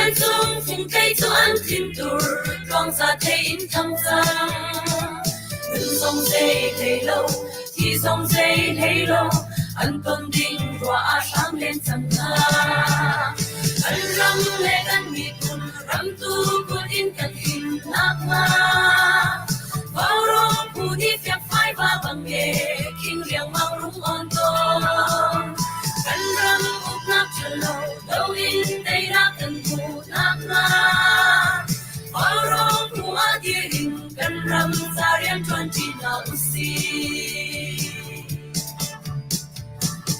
Tlangcung fungtei cu an thintur tluangza thei in thang cang. Nun zong zei hlei lo, thi zong zei hlei lo, an ton ding ruah ah hram len cang hna. Kan ram le kan miphun ramtu kut in kan him nakhnga. Vaurawng phu nih fiakfai va bang e, khing riangmang rung on tawn. Kan ram uknak ṭhalo do in teinak kan hmuh nakhnga. Vaurawng phu ah dir in kan ram ca rian ṭuan ṭi hna usih.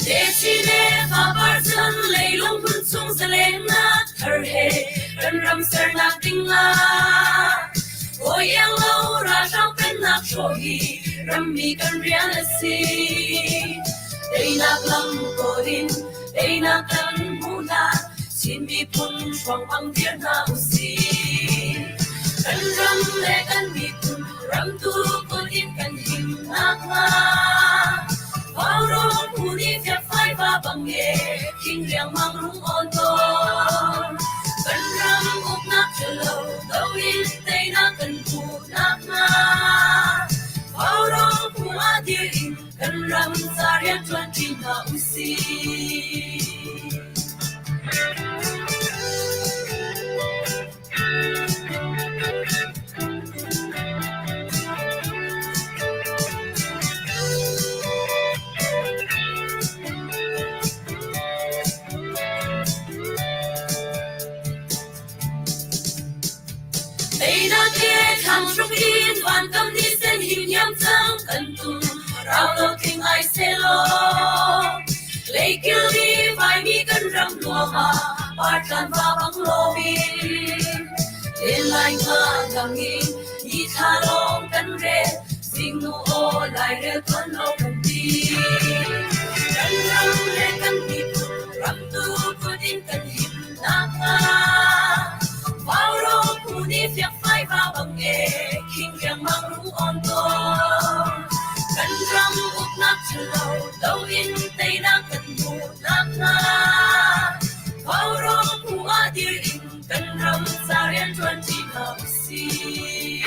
Techi le fapar cun leilung hmun chung zalennak thar he kan ram sernak ding ah Hawi iang lo ralhrang pennak hrawh hi rammi kan rian a si. Teinak lam kawl in teinak kan hmuh hlan Chin miphun hruangpang dir hna usih. Kan ram le kan miphun ramtu kut in kan him nakhnga Vaurawng phu nih fiakfai va bang e khing riangmang rung awn tawn. Kan ram uknak ṭhalo do in teinak kan hmuh nakhnga Vaurawng phu ah dir in kan ram ca rian ṭuan ṭi hna usih. Teinak he thlang hruk in vankam ni sen himhiam cang kan tum rau lo tling ai selaw leikil ni vaimi kan ram nuam ah partlan va bang lomin len lai nga ngang in ni thla lawng kan rel zingnu aw lairel tuan lo kan ti kan ram le kan miphun ram tu kut in kan him nakhnga Vaurawng phu nih fiakfai va bang e khing riangmang rung awn tawn. Kan ram uknak ṭhalo do in teinak kan hmuh nakhnga Vaurawng phu ah dir in kan ram ca rian ṭuan ṭi hna usih.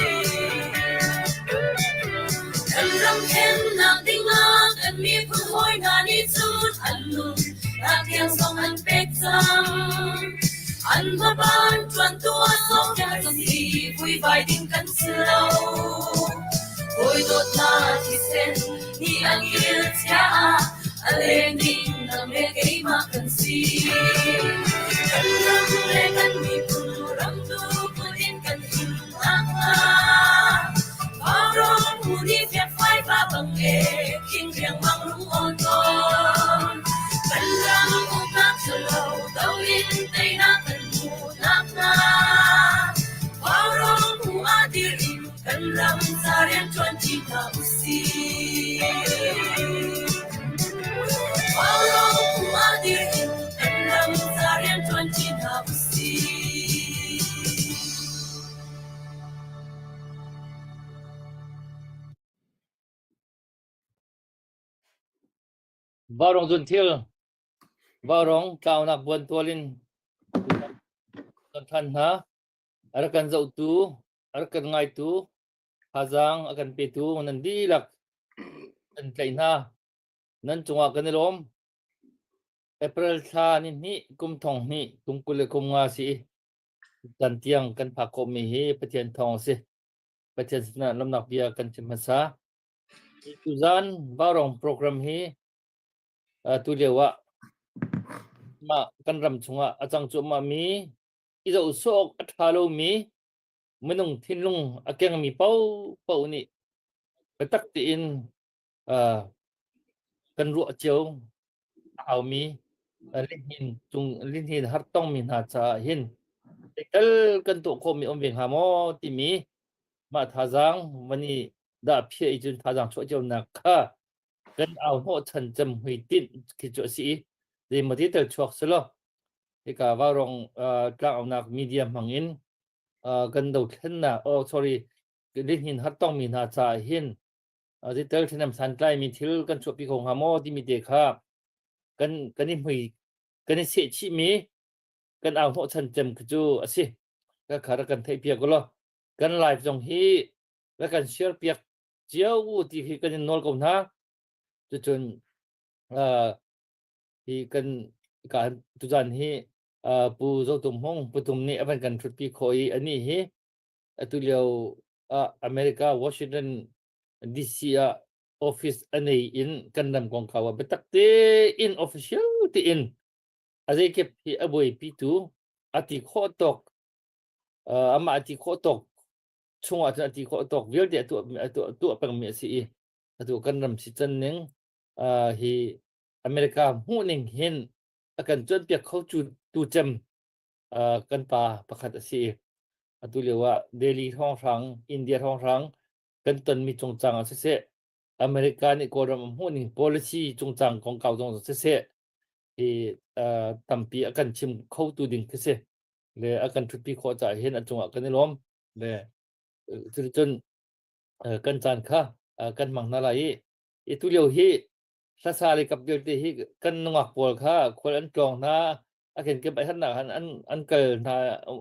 Kan ram thlennak dingah kan miphun hawi hna nih cun an nun nak tiang zong an pek cang. An hmaban ṭuantu ah sawmpiak cang i vuivai ding kan si lo. Hawi dawtnak thisen nih an kil chia ah a leng ding nang le keimah kan si. Kan ram le kan miphun ramtu kut in kan him nakhnga Vaurawng phu nih fiakfai va bang e khing riangmang rung awn tawn. Kan ram uknak ṭhalo do in teinak kan hmuh nakhnga Vaurawng phu ah dir in kan ram ca rian ṭuan ṭi hna usih. Vaurawng phu ah dir in kan ram ca rian ṭuan ṭi hna usih. Vaurawng zunthil, vaurawng tlaunak buantual in kan than hna. A rak kan zohtu, a rak kan ngaitu, thazaang a kan petu nan dihlak kan tlaih hna. Nan cungah kan i lawm. April thla ni hnih kum thong hnih kum 25 si i Kan tiang kan phak khawhmi hi Pathian thawng a si. Pathian sinah lawmhnak bia kan chim hmasa. Tuzan Vaurawng program hi tu lio ah mah kan ram chungah a cang cuahmah mi i zoh sawh awk a ṭha lomi minung thinlung a kengmi paohpaoh nih biatak tein kan ruah cio a haumi lihnin cung lihnin har tongmi hna caah hin zeital kan tuah khawhmi um ve hnga maw timi mah thazaang van i dah phiah i cun thazaang chuah cionak kha kan au hnawh chan cem hui tinh khi cu a si i zeimaw ti tel chuak selaw hika vaurawng tlangaunak media hmang in kan dothlennak oh sorry lihnin har tongmi hna caah hin zeitel thinam santlaimi thil kan chuahpi kho hnga maw timi te kha kan kan i hmui kan i sehchihmi. Kan au hnawhchan cem khi cu a si. Ka kha rak kan theih piak ulaw kan live zong hi rak kan share piak cio u ti khi kan in nawl ko hna. Cucun hi kan ka tuzan hi Pu Zo Tum Hmung Pu Tum nih a van kan ṭhutpi khawh i anih hi atu lio ah America Washington DC ah office a nei in kan ram kongkau ah biatak tein official tein a zeikip hi a buaipitu a ti khawh tawk amah a ti khawh tawk chungah cun a ti khawh tawk vialte a tuah a tuah tuah pengmi a si i atu kan ram si can ning hi America hmuh ning hin a kan cawnpiak kho cu tu cem kan pa pakhat a si i atu lio ah Delhi hrawnghrang India hrawnghrang kan tonmi cungcang ah siseh America nih Kawlram a hmuh ning policy cungcang kongkau zong siseh hi tampi a kan chim kho tu ding khi si le a kan ṭhutpi khawh caah hin a cungah kan i lawm le cuticun kan caan kha kan hmang hna lai i i tu lio hi hlasa le kap vialte hi kan nungak pawl kha khual an tlawng hna a kenkip a hernak han an an kal hna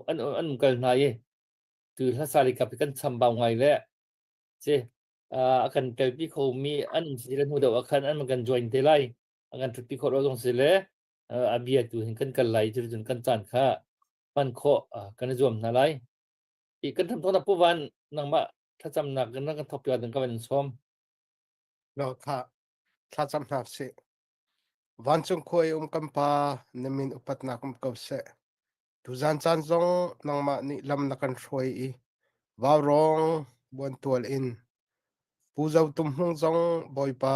an an um kal hna i tu hlasa le kap hi kan chambau ngai le si a kan telpi kho mi an um si le hnu deuh ah khan an kan join te lai a kan ṭhutpi khawh lo zong si le a bia tu hin kan kal lai cu cun kan caan kha hman khawh kan i zuam hna lai. I kan thamthawknak Pu Van nangmah thlacamnak kan kan thawk piak ding ka van in sawm. Lo kha thlacam hna sih. Vancung khua i um kan pa na min upatnak um ko seh. Tuzan caan zong nangmah nih lam na kan hruai i vaurawng buantual in Pu Zo Tum Hmung zong Bawipa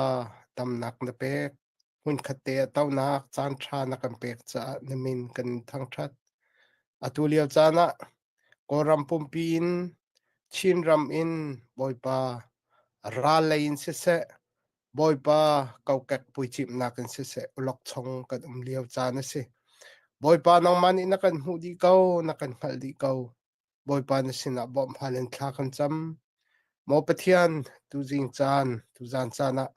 damnak na pek. Hmunkhat te ah tonak caan ṭha na kan pek caah na min kan in thangṭhat. Atu lio caan ah Kawlram pumpi in Chinram in Bawipa ral lei in siseh Bawipa kokek puicimhnak in siseh ulokchong kan um lio caan a si. Bawipa nangmah nih na kan hmuh dih ko, na kan hngalh dih ko. Bawipa na sinah bawmh hal in thla kan cam. Maw Pathian, tuzing caan, tuzan caan ah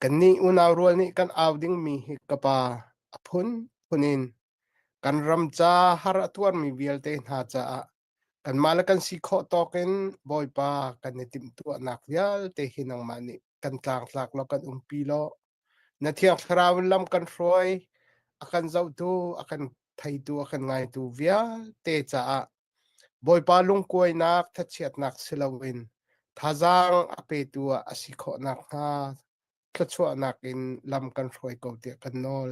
kannih unau rual nih kan au dingmi hi ka Pa a phun phun in kan ram ca har a tuarmi vialte hna caah Kanmah le kan si khawh tawk in Bawipa kan i timhtuahnak vialte hi nangmah nih kan tlangtlak law kan umpi law na Thiang Thlarau in lam kan hruai, a kan zohtu, a kan theitu, a kan ngaitu vialte caah Bawipa lungkuainak, thachiatnak si loin thazaang a petu ah a si khawh nakhnga thluachuahnak in lam kan hruai ko tiah kan nawl.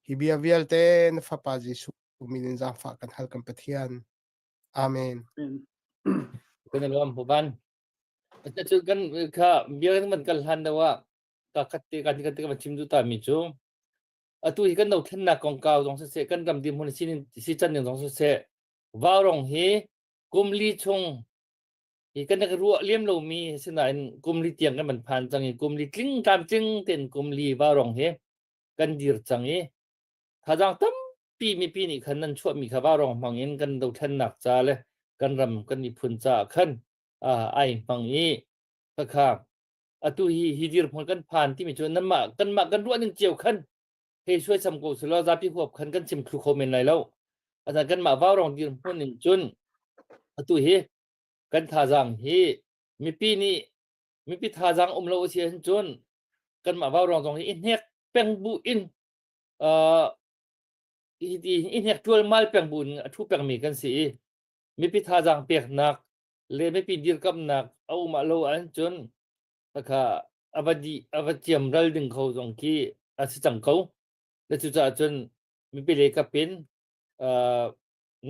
Hi bia vialte na Fapa Jesuh min in zaangfah kan hal kan Pathian. Amen. Kan i lawm Pu Cu kan kha bia kan van kal hlan deuh ah ka khat te kan kan te kan chim duh ta mi cu atu hi kan dothlennak kongkau zong siseh kan ram dirhmun si si can ning zong siseh vaurong hi kum li chung hi kan rak ruah liam lomi sinain kum li tiang kan van phan cang i kum li tling tlamtling ten kum li vaurong hi kan dir cang i Thazaang tampi mipi nih khan nan chuahmi kha vaurawng hmang in kan dothlennak ca le kan ram kan miphun caah khan ai hmang i khakha atu hi hi dirhmun kan phan timi cu nanmah kanmah kan ruah ning cio khan hei suaisam ko selaw zapi huap khan kan chim thlu kho men lai lo. Asinain kanmah vaurawng dirhmun in cun atu hi kan thazaang hi mipi nih mipi thazaang um lo a si ahcun cun kanmah vaurawng zong hi i hnek peng bu in hi hnek ṭualmal peng bu in a ṭhu pengmi kan si i mipi thazaang peknak le mipi dirkamnak a um ah lo ahcun khakha a va dih a va ciam ral ding kho zong khi a si cang ko. Le cucaah cun mipi lei kap in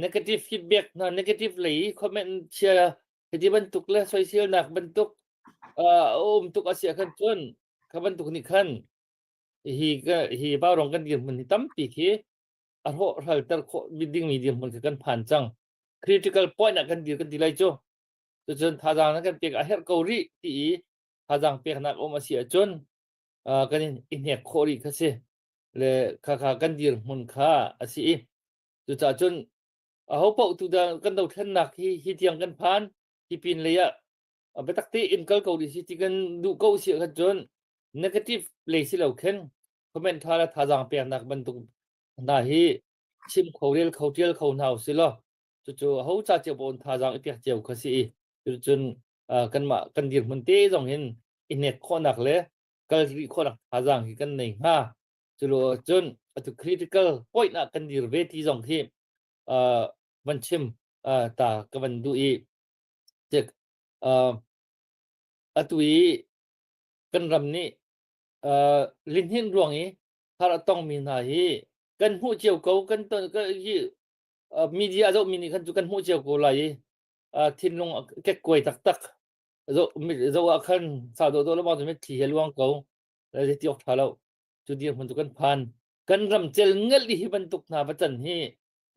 negative feedback hna negative lei comment chia hiti bantuk le soiselnak bantuk a um tuk a si ahkhan cun kha bantuk nih khan Hi ka hi vaurawng kan dirhmun hi tampi khi a hrawhhralter khawh dingmi dirhmun khi kan phan cang. Critical point ah kan dir kan ti lai cu. Cucun thazaang na kan pek a herh ko rih ti i thazaang peknak um a si ahcun kan in i hnek khawh rih kha si. Le khakha kan dirhmun kha a si i cucaah cun aho paoh tu dah kan dothlennak hi hi tiang kan phan hi pin lei ah biatak tein kal ko rih si ti kan duh ko si ahkhan cun negative lei si lo khin comment tha le thazaang peknak bantuk hna hi Chim kho rel kho tial kho hna usih law cucu ho ca cio pawn thazaang i pek cio kha si i cucun kanmah kan dirhmun te zong hin i hnek khawhnak le kal rih khawhnak thazaang hi kan nei hnga. Culo cun atu critical point ah kan dir ve ti zong khi van chim ta ka van duh i tik atu i kan ram nih lihnin ruang i har a tongmi hna hi kan hmuh cio ko kan ton hi media zoh mi nih khan cu kan hmuh cio ko lai i thinlung kekkuai taktak zoh zoh ah khan sa dawh dawh lawmang cu mitthli he luang ko zei ti awk ṭha lo cu dirhmun cu kan phan kan ram cel ngelh hi bantuk hna va can hi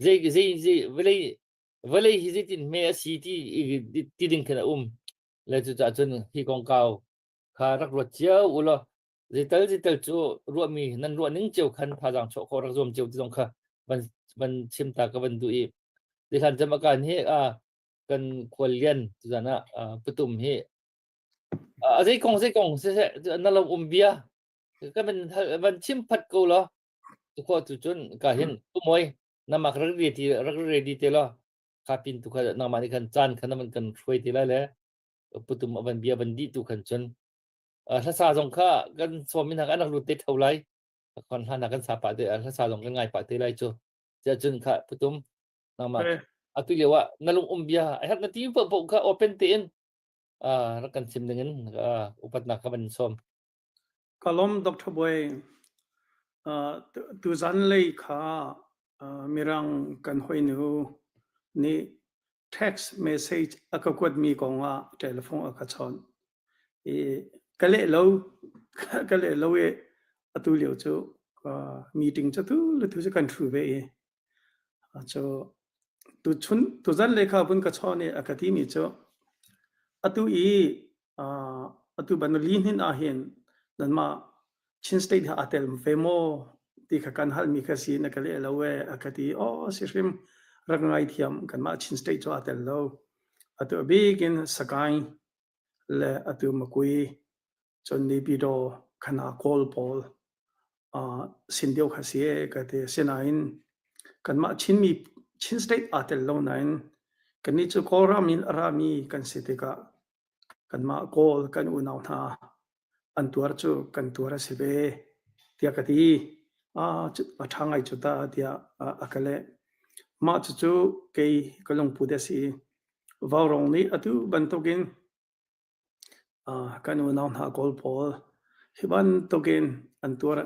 zei zei zei vawlei vawlei hi zeitin hme a si ti ti ding khin a um le cucaah cun hi kongkau kha rak ruat cio u law zeital zeital cu ruahmi nan ruah ning cio khan thazaang chuah khawh rak zuam cio ti zong kha van van chim ta ka van duh i zihlan cem akan hi a kan khual lian tuzan ah putum hi a zei kong zei kong siseh na lo um bia ka van van chim phat ko lo tu kho tu cun ka hin tumoi namak rak ready rak ready te lo kha pin tu kha nangmah nih khan caan khan man kan hruai te lai le putum avan bia van di tu khan cun hlasa zong kha kan sawm in an rak lut te tho lai kon hlan kan sa pa te hlasa zong kan ngai pa te lai chu sia cun kha putum nangmah atu lio ah na lung um bia a herh na ti po po kha open te in rak kan chim ding in upatnak ka van sawm Kalom Dr. Boy tu zan lei kha mirang kan hoinu nih text message a ka kuatmi kong ah telephone a ka chawnh. I ka leh lo ka leh lo i atu lio cu meeting cu tu le tu cu kan ṭhu ve i cu tuchun tuzan le kha vun ka chawn i a ka timi cu atu i atu ban lihnin ah hin nanmah Chin State ha aa tel ve maw ti kha kan halmi kha si na ka leh lo e a ka ti aw si hrim rak ngai thiam kanmah Chin State cu aa tel lo atu a bik in Sagaing le atu Makui cun Naypyidaw khana Kawl pawl sin deuh kha si e ka ti sinain kanmah Chinmi Chin State aa tel lo nain kannih cu Kawlram in a rami kan si tikah kanmah Kawl kan unau hna an tuar cu kan tuar a si ve tiah ka ti. A ṭha ngai cu ta tiah a ka leh. Mah cucu kei ka lungput a si. Vaurawng nih atu bantukin kan unau hna Kawl pawl hi bantukin an tuar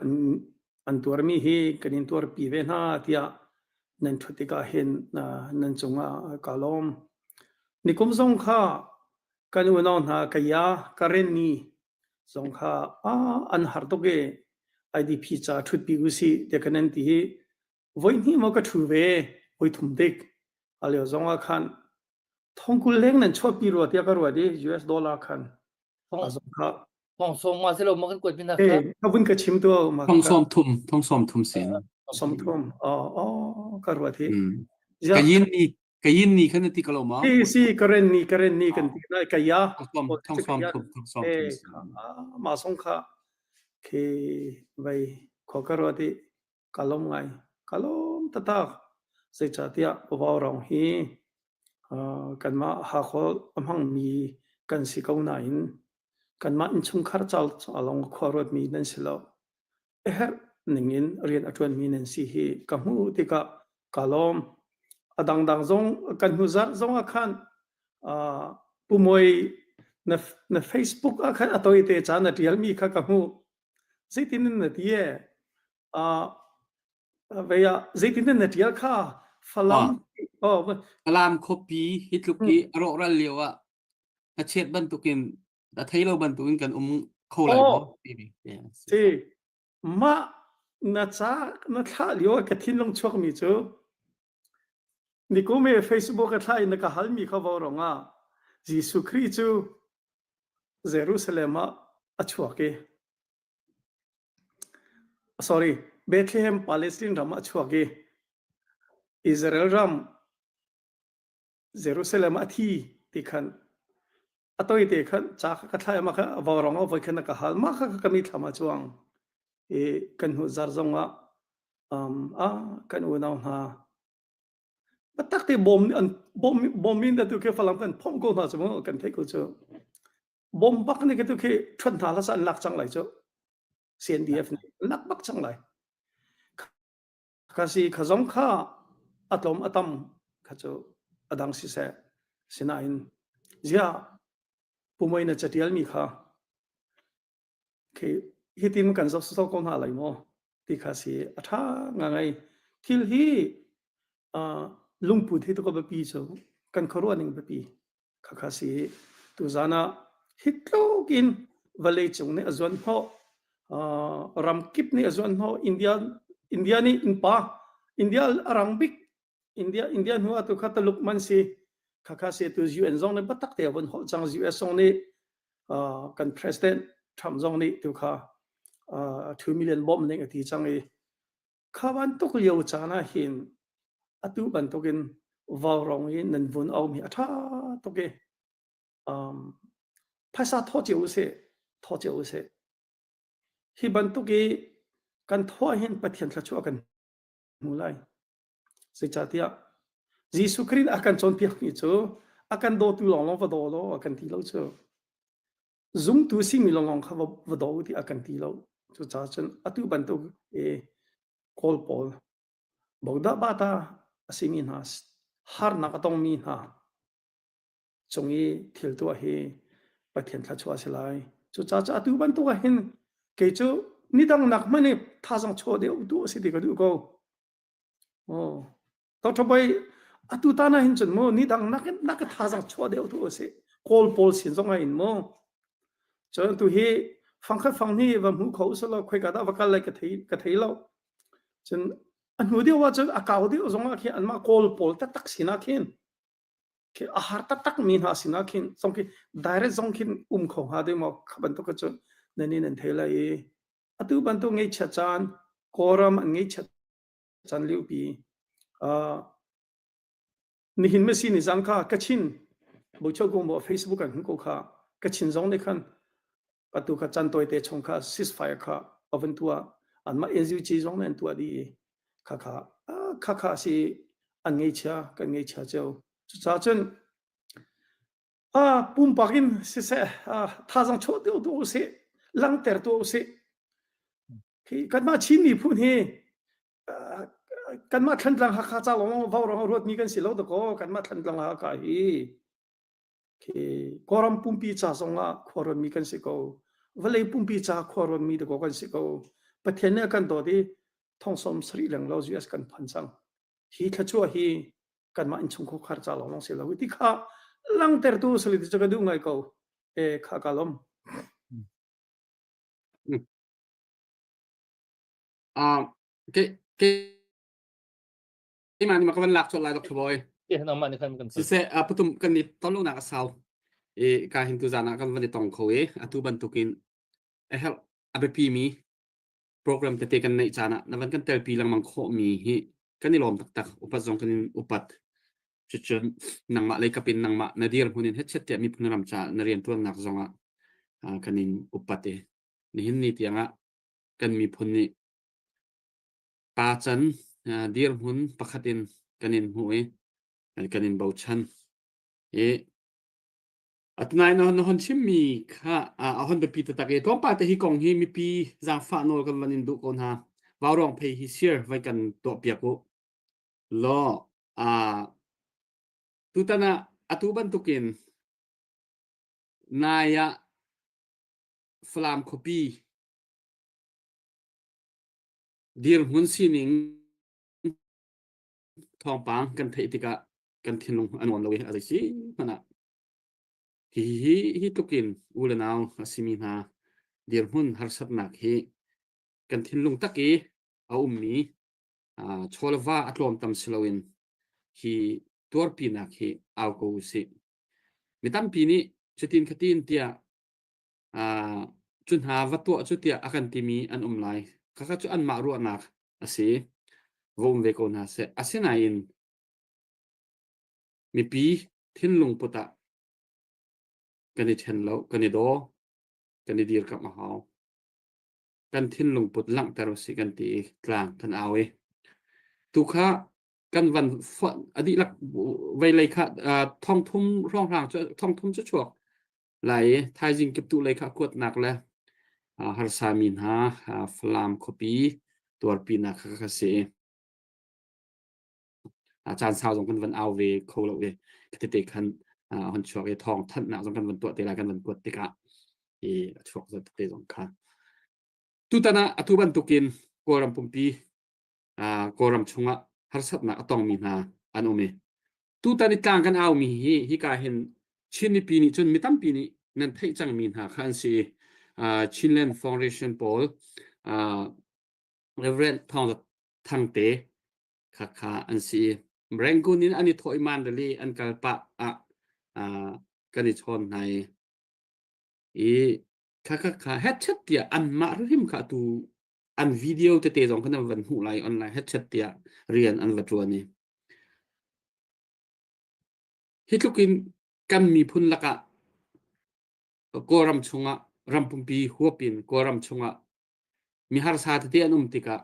an tuarmi hi kan in tuarpi ve hna tiah nan ṭhut tikah hin nan cungah kaa lawm. Nikum zong kha kan unau hna Kaya Karenni zong kha an har tuk i IDP ca ṭhutpi usih tiah kan an ti hi voihnih maw ka ṭhu ve voithum dik a lio zong ah khan thongkul leng nan chuahpi rua tiah ka ruat i US dollar khan a zong kha Thong sawm ma silo ma kan kuat pin eh ka vun ka chim tu ma thong sawm thum thong sawm thum sin sawm thum oh oh ka ruat hi ka yin ni ka yin ni khan ti kalo ma si si karen ni karen ni kan ti na ka ya thong sawm thum thong sawm thum ma song kha khi vai kho ka ruat hi Ka lawm ngai. Ka lawm taktak. Zeicahtiah vaurawng hi kanmah Hakha a hmangmi kan si ko nain kanmah innchungkhar ca lawng khua ruatmi nan si lo. A herh ningin rian a ṭuanmi nan si hi ka hmuh tikah ka lawm. A dangdang zong kan hnu zarh zong ah khan Pu Mawi na, na Facebook ah khan a toite ca na ṭialmi kha ka hmuh. Zeitin in na ti ee? Vei ah zeitin na ṭial kha Falam oh Falam khuapi hi tluk i a rawhral lio ah hnachet bantukin a thei lo bantukin kan um kho lai maw timi si mah na ca na thlah lio ka thinlung chuakmi cu nikum i Facebook a thlah in na ka halmi kha vo rong ah Jesuh Khrih cu Jerusalem ah a chuak i Sorry, Bethlehem Palestine ram ah a chuak i Israel ram Jerusalem ah a thi ti khan a toi te khan ca kha ka thlai ma kha vaurawng ah voi khan a ka hal ma kha ka mi thlam ah chuang i kan hnu zar zong ah. Um, ah, kan unau hna. Biatak te bom an bom bom in tu khi Falam kan phomh ko hna cu mu kan theih ko cu. Bom bak nih tu khi ṭhuat hna hlah an lak cang lai cu. CNDF nih lak bak cang lai. Kha si kha zong kha a tlawm a tam kha cu a dang siseh. Sinain ziah pumoi na catial mi kha khi hitin kan zoh sawsawh ko hna lai maw ti kha si a ṭha ngai thil hi uh, lungput hi to biapi cu kan khuaruah ning biapi kha kha si tuzan ah hi tluk in vawlei cung nih a zuan hnawh uh, ram kip nih a zuan hnawh India India nih innpa India a rang bik India India hnu ah tu kha Taluk man si kha kha si tu UN zong nih biatak te vun holh cang US zong nih uh, kan president Trump zong nih tu kha uh, 2 million bomb ning a ti cang i kha bantuk lio caan ah hin atu bantukin vaurawng i nan vun aum hi a ṭha tuk i um, phaisa thawh cio usih thawh cio usih hi bantuk i kan thawh hin Pathian thluachuah kan hmu lai Zeicahtiah Jesuh Khrih a kan cawnpiakmi cu a kan dawtu lawnglawng va daw law a kan ti lo cu. Zumtu simi lawnglawng kha va daw ti a kan ti lo. Cucaah cun atu bantuk i Kawl pawl bodah bata a simi hna harnak a tongmi hna cung i thil tuah hi Pathian thluachuah a si lai. Cucaah cu atu bantuk ah hin kei cu nidang nak hmanh i thazang chuah deuh duh a si ti ka duh ko. Oh. Dr. Boy atu ta na hin cun mu nidang nak nak thazang chuah deuh tu a si. Kawl pawl sin zong ah in mu. Cun tu hi fangkhat fang ni va hmu kho usalaw khoika dah va kal lai ka thei ka thei lo. Cun a hnu deuh ah cun a kau deuh zong ah khin anmah Kawl pawl taktak sinah khin khi a har taktak mi hna sinah khin zong khi direct zong khin um kho hnga ding maw kha bantuk kha cu nan in an thei lai i atu bantuk ngeihchiat caan Kawlram an ngeihchiat caan liupi uh, nihin masi ni zang kha Kachin bocho ko mo Facebook an ko kha Kachin zong nih khan atu kha chan toite chung kha ceasefire kha avan tua anmah NUG zong nih an tuah dih i kha kha kha kha si an ngeichia kan ngeichia cio cucaah cun a pumpak in siseh thazang chuah deuh tu usih langter tu usih khi kanmah Chin miphun hi kanmah Thantlang Hakha ca lawng vaurawng ruatmi kan si lo dakaw kanmah Thantlang Hakha hi Khi Kawlram pumpi ca zongah khuaruatmi kan si ko. Vawlei pumpi ca khuaruatmi dakaw kan si ko. Pathian nih a kan dawt i thong 70 lenglo US kan phan cang. Hi thluachuah hi kanmah innchung khuakhar ca lawnglawng si lo ti kha langtertu sali ti cu ka duh ngai ko. E kha ka lom. Ah, ke ke Keimah nih ma ka van lak colh lai Dr. Boy. Ke nangmah nih khan kan Siseh patum kan i ton lonak a sau. I ka hin tu zan ah kan van i tong kho i atu bantukin a herh a biapi mi program tete kan neih caan ah na van kan telpi lengmang khawh mi hi kan i lawm taktak upat zong kan in upat cucun nangmah lei kapin nangmah na dir hmun in hetchet tiah miphun ram ca na rian tuannak zong ah kan in upat i nihin ni tiang ah kan miphun nih Pa can dirhmun pakhat in kan in hmuh i kan in bochan. I atunain na hon chimmi kha a hon biapi taktak i tlawmpal te hi kong hi mipi zaangfah nawl kan van in duh ko hna. Vaurawng phei hi share vai kan tuahpiak u. Law tutan ah atu bantukin nai ah Falam khuapi Dirhmun sining thawngpang kan theih tikah kan thinlung a nuam lo i a zei si hmanh ah hihi hi tluk in u le nau a simi hna dirhmun harsatnak hi kan thinlung tak i a ummi chaw le va a tlawm tam si loin hi tuarpinak hi au ko usih. Mi tampi nih cutin khatin tiah Cu hna va tuah cu tiah a kan timi an um lai. Khakha cu anmah ruahnak a si. Va um ve ko hna seh. Asinain mipi thinlung put ah kan i ṭhen lo, kan i daw, kan i dirkamh a hau. Kan thinlung put langhter usih kan ti i tlang kan au i. Tu kha kan van a dihlak veilei kha thongthum hrawnghrang cu thongthum cu chuak lai i thaizing kiptuh lei kha kuatnak le harsa mi hna Falam khuapi tuarpinak kha ka si. Caan sau zong kan van au ve kho lo i tete khan hon chuak i thawng thanhnak zong kan van tuah te lai kan van kuat tikah i a chuak zat tete zong kha. Tutan ah atu bantukin Kawlram pumpi Kawlram chungah harsatnak a tongmi hna an um i tutan i tlang kan aumi hi hika hin Chin mipi nih cun mi tampi nih nan theih cangmi hna kha an si i Chinland Foundation pawl Reverend Thawng Za Thang te kha kha an si i Rangoon in an i thawh i Mandalay an kal pah ah kan i chawn hna i i kha kha kha headset tiah anmah hrim kha tu an video tete zong kha nan van hmuh lai online headset tiah rian an va ṭuan i hi tluk in kan miphun lakah Kawlram chungah ram pumpi huap in Kawlram chungah mi harsa tete an um tikah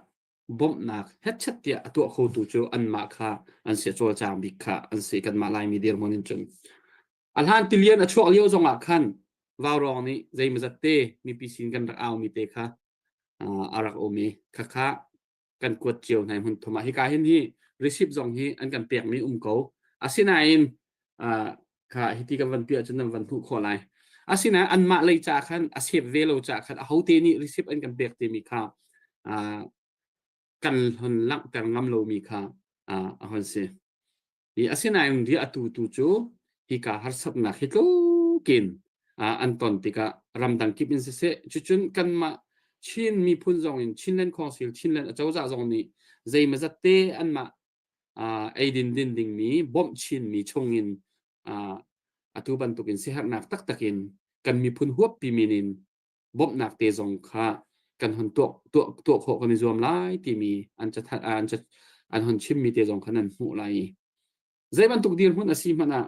bawmhnak hetchet tiah a tuah khotu cu anmah kha an si cawlcang bik kha an si kanmah Laimi dirhmun in cun a hlan tilian a chuak lio zongah khan vaurawng nih zeimazat te mipi sin kan rak aumi te kha a rak um i khakha kan kuat cio hna hmun thum ah hika hin hi receipt zong hi an kan pekmi um ko asinain kha hiti kan van piah cun nan van hmuh khawh lai asinain anmah lei ca khan a sep ve lo ca khan ahote nih receipt an kan pek timi kha kan hon langhter ngam lomi kha a hon si Hi asinain ri atu tu cu hika harsatnak hi tlukin an ton tikah ramdang kip in siseh cucun kanmah Chin miphun zong in Chinland Council Chinland acozah zong nih zeimazat te anmah eidin din dingmi bawmh chinmi chungin atu bantukin siaherhnak taktak in kan miphun huappi min in bawmhnak te zong kha kan hon tuah tuah tuah khawh kan i zuam lai timi an cathanh an cat an hon chimmi te zong kha nan hmuh lai i zei bantuk dirhmun a si hmanh ah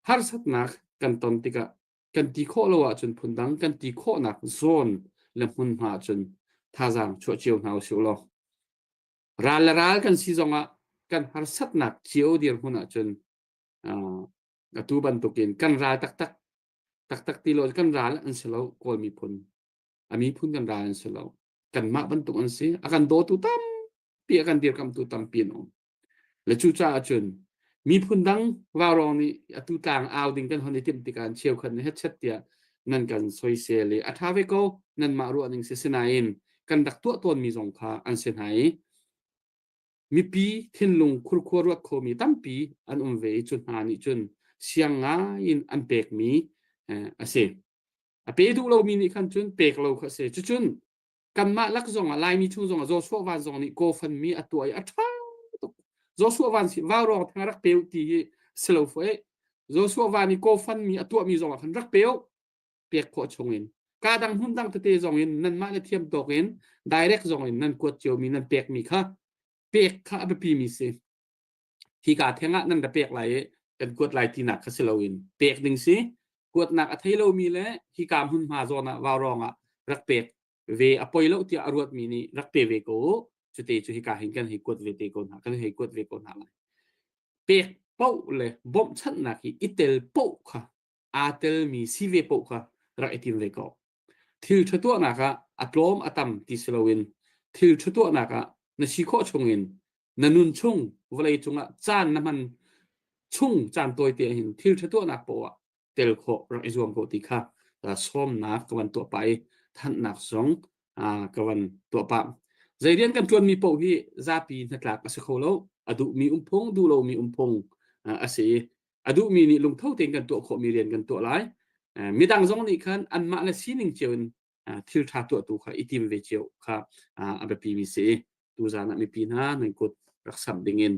harsatnak kan ton tikah kan ti khawh lo ahcun phundang kan ti khawhnak zawn le hmunhma ahcun thazaang chuah cio hna usih law ral le ral kan si zongah kan harsatnak cio dirhmun ahcun atu bantukin kan ral taktak Taktak ti lo kan ral an si lo Kawl miphun. A miphun kan ral an si lo. Kanmah bantuk an si. A kan dawtu tampi a kan dirkamtu tampi an um. Le cucaah cun miphun dang vaurawng nih atu tlang au ding kan hon i timh tikah cheukhat nih hetchet tiah nan kan soisel i a ṭha ve ko nanmah ruah ning si sinain kan rak tuah tawnmi zong kha an si hna i Mipi thinlung khurkhua ruat khomi tampi an um ve i cu hna nih cun siang ngai in an pekmi a si. A pe duh lomi nih khan cun pek lo kha a si. Cucun kanmah lak zong ah Laimi chung zong ah Joshua Van zong nih GoFundMe a tuah i a ṭha tuk. Joshua Van si vaurawng theng rak pe u ti hi si lo fue. Joshua Van i GoFundMe a tuahmi zong ah khan rak pe u. Pek khawh chung in. Ka dang hmun dang tete zong in nanmah le thiam tawk in direct zong in nan kuat ciomi nan pekmi kha pek kha a biapimi si. Hi ka theng ah nan ra pek lai i kan kuat lai tinak kha si loin pek ding si. Kuatnak a thei lomi le hi ka hmunhma zawn ah vaurawng ah rak pek ve a poi lo tiah a ruatmi nih rak pe ve ko u. Cute cu hika hin kan hei kuat ve te ko hna kan hei kuat ve ko hna lai. Pek paoh le bawmhchanhnak hi i tel paoh kha aa telmi si ve paoh kha rak i tim ve ko. Thil ṭha tuahnak ah a tlawm a tam ti si loin thil ṭha tuahnak ah na si khawh chungin na nun chung vawlei cungah caan na hman chung caan tawite ah hin thil ṭha tuahnak poah ah tel khawh rak i zuam ko ti kha sawmnak ka van tuah pah i thanhnak zong ka van tuah pah. Zei rian kan ṭuanmi paoh hi zapi hnatlak a si kho lo. A duhmi um phung, duh lomi um phung a si i a duhmi nih lungtho tein kan tuah khawhmi rian kan tuah lai. Midang zong nih khan anmah le sining cio in thil ṭha tuahtu kha i tim ve cio kha a biapimi si i tuzan ah mipi hna nan kut rak samh dingin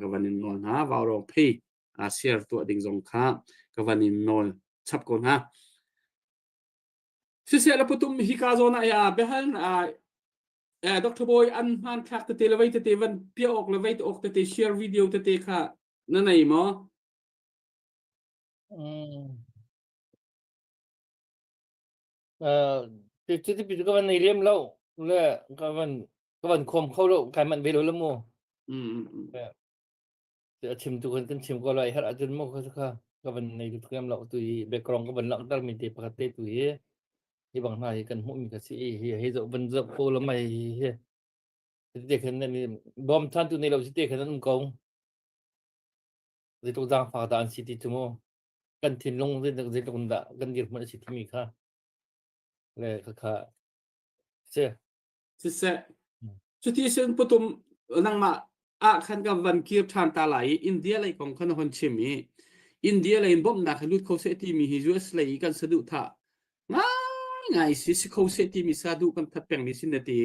ka van in nawl hna vaurawng phei share tuah ding zong kha ka van in nawl chap ko hna. Siseh le putum hika zawn ah ya biahal Dr. Boy an hmanthlak tete le vei tete van piah awk le vei te awk tete share video tete kha na nei maw? Cuti pi cu ka van nei lem lo le ka van. Ka van khom kho lo kai manh ve lo la mu. Mm, mm, mm. A chim tu kan kan chim ko lai har ahcun mu kha kha ka van nei tu lo tu hi background ka van langhter mi te pakhat te tu hi hi bang hna hi kan hmuh mi kha si hi hi zo van zo ko lo mai hi hi te khan nan bom than tu nei lo si te khan an um ko zeitluk zaangfak dah an si ti cu mu kan thinlung zeitluk dah kan dirhmun a si timi kha le kha kha si Siseh, cuti sin putum nangmah ah khan ka van kir ṭhan ta lai i India lei kong khan hon chim i India lei in bawmhnak hi lut kho seh timi hi US lei i kan saduhthah ngaingai si si kho seh timi saduh kan that pengmi sin na ti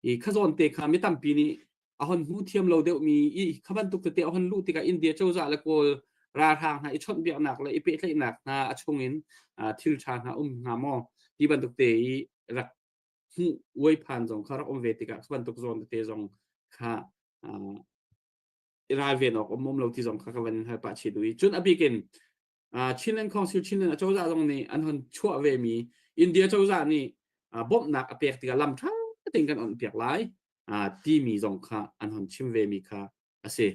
i khazawn te kha mi tampi nih a hon hmu thiam lo deuhmi i kha bantuk tete a hon luh tikah India cozah le Kawl ralhrang hna i chawnhbiaknak le i pehtlaihnak hna a chungin thil ṭha hna um hnga maw ti bantuk te i rak hmuh uai phan zong kha rak um ve tikah kha bantuk zawn tete zong kha i ralven awk um um lo ti zong kha ka van hal pah chih duh i cun a bik in Chinland Council Chinland acozah zong nih an hon chuah ve mi India cozah nih bawmhnak a pek tikah lam ṭha tein kan on piak lai timi zong kha an hon chim ve mi kha a si.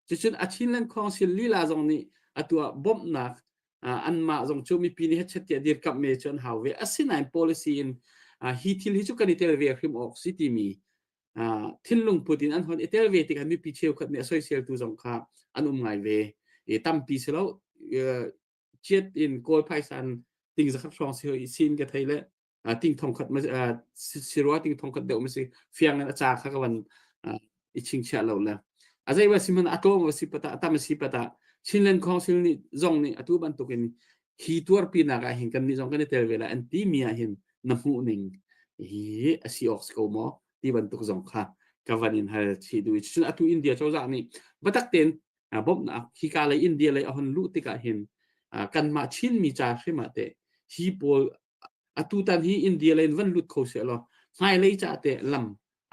Cucun a Chinland Council lila zong nih atu ah bawmhnak anmah zong cu mipi nih hetchet tiah dirkamh me cu an hau ve. Asinain policy in hi thil hi cu kan i tel ve hrim awk si timi thinlung put in an hon i tel ve tikah mipi cheukhat nih a soiseltu zong kha an um ngai ve. I tampi si lo chiat in Kawl phaisa in ting zakhat hrawng si sin ka thei le ting thong khat si rua ting thong khat deuh ma si fiang in a ca kha ka van i chingchiah lo le a zei wa si man a tlawm wa si pata a tam si pata Chinland Council nih zong nih atu bantukin hi tuarpi nak ah hin kan nih zong kan i tel ve la an ti mi ah hin na hmuh ning hi a si awk si ko maw ti bantuk zong kha ka van in hal chi du cun atu India cozah nih batak ten bawmhnak hika lei India lei a hon luh tikah hin kanmah Chinmi ca hrim ah teh hi pawl atutan hi India lei in van lut kho seh law hmailei ca teh lam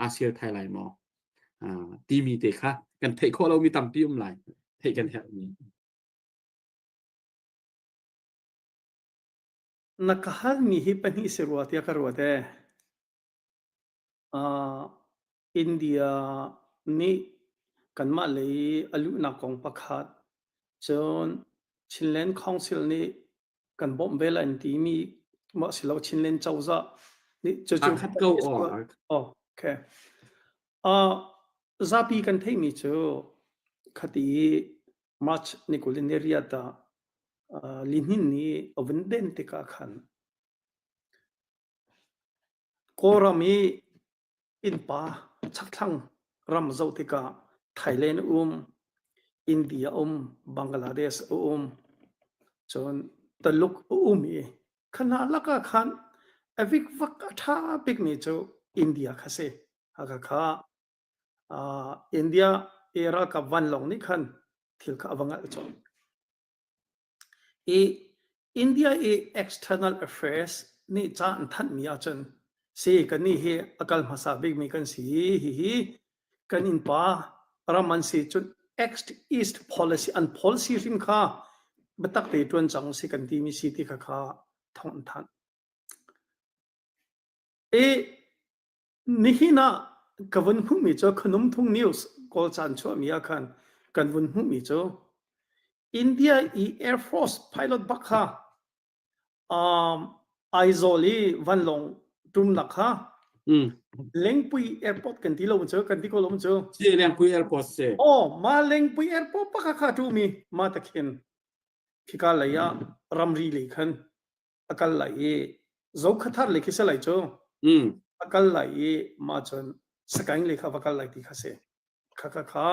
aa sial thai lai maw timi te kha kan theih khawh lomi tampi um lai theih kan herhmi Na ka halmi hi pahnih si rua tiah ka ruat ee. Uh, India nih kanmah lei a luhnak kong pakhat, cun Chinland Council nih kan bawmh ve lai an timi maw si lo Chinland cozah nih cucu Aa khat ko aw. Oh, okay. Uh, zapi kan theihmi cu khati March ni kul in ni riat ah uh, lihnin nih a vun den tikah khan Kawlram i innpa chakthlang ram zoh tikah Thailand a um, India a um, Bangladesh a um, cun Taluk a um i kha hna lakah khan a vikvak a ṭha bikmi cu India kha si. Hakha kha uh, India i ralkap vanlawng nih khan thil kha a va ngalh colh. I India i External Affairs nih ca an thanhmi ahcun si kannih hi a kal hmasa bikmi kan si hihi kan innpa ram an si cun Act East policy an policy hrim kha biatak te ṭuan cang si kan timi si ti kha kha thawng an thanh. I Nihin ah ka vun hmuhmi cu Khonumthung News Kawlca an chuahmi ah khan kan vun hmuhmi cu India i Air Force pilot bak kha um, Aizawl i vanlawng ṭumnak kha Mm. Lengpui Airport kan ti lo cu kan ti ko lo cu. Si Lengpui Airport si. Oh, ma Lengpui Airport pakha kha ṭumi ma ta khin khika lei ah ramri lei khan a kal lai i Zokhathar lei khi si lai cu Mm. a kal lai i mah cun Sagaing lei kha va kal lai ti kha si. Kha kha kha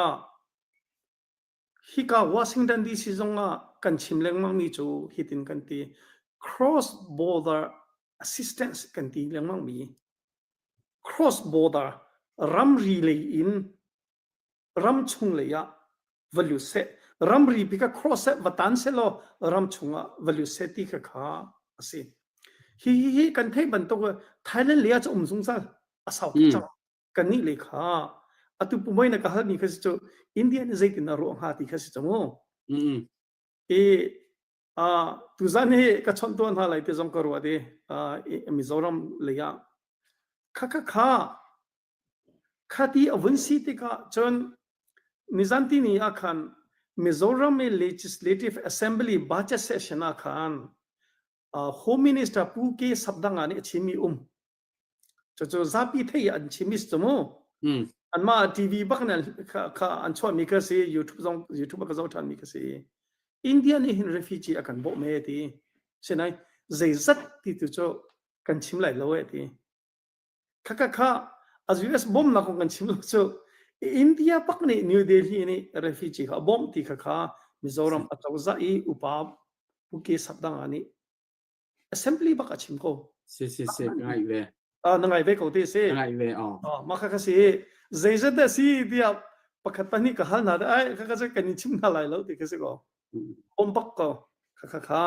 hika Washington DC zong ah kan chim lengmang mi cu hitin kan ti cross border assistance kan ti lengmang mi cross border ramri lei in ram chung lei ah va lut seh ramri pi kha cross seh va tan seh law ram chung ah va lut seh ti kha kha a si hi hi hi kan theih bantuk Thailand lei ah cu um zungzal a sau tuk cang kan nih lei kha atu pumoi na ka hal mi kha si cu India nih zeitin a ruah hnga ti kha si cu mu i tuzan hi ka chawnh tuan hna lai ti zong ka ruat i Mizoram lei ah kha kha kha. Khati a vun si tikah cun nizan tini ah khan Mizoram i Legislative Assembly budget session ah khan uh, Home Minister Pu K Sapdanga nih a chimmi um. Cucu zapi thei an chim is cu mu. Mm. Anmah TV bak in kha, kha an chuahmi kha si YouTube zong YouTube ka zoh ṭhanmi kha si. India nih hin refugee a kan bawh me ti. Sinai zeizat ti tu cu kan chim lai lo e ti. Kha kha kha as US bawmnak kong kan chim lo cu India pak nih New Delhi nih refugee kha a bawmh ti kha kha Mizoram acozah i upa Pu K Sapdanga nih assembly bak a chim ko. Si si si ka ngai ve. Ah na ngai ve ko ti si. Ka ngai ve oh. Ah mah kha kha si zeizat dah si tiah pakhat pahnih ka hal hna ai kha kha kan in chim hna lai lo ti kha si ko. Om bak ko kha kha kha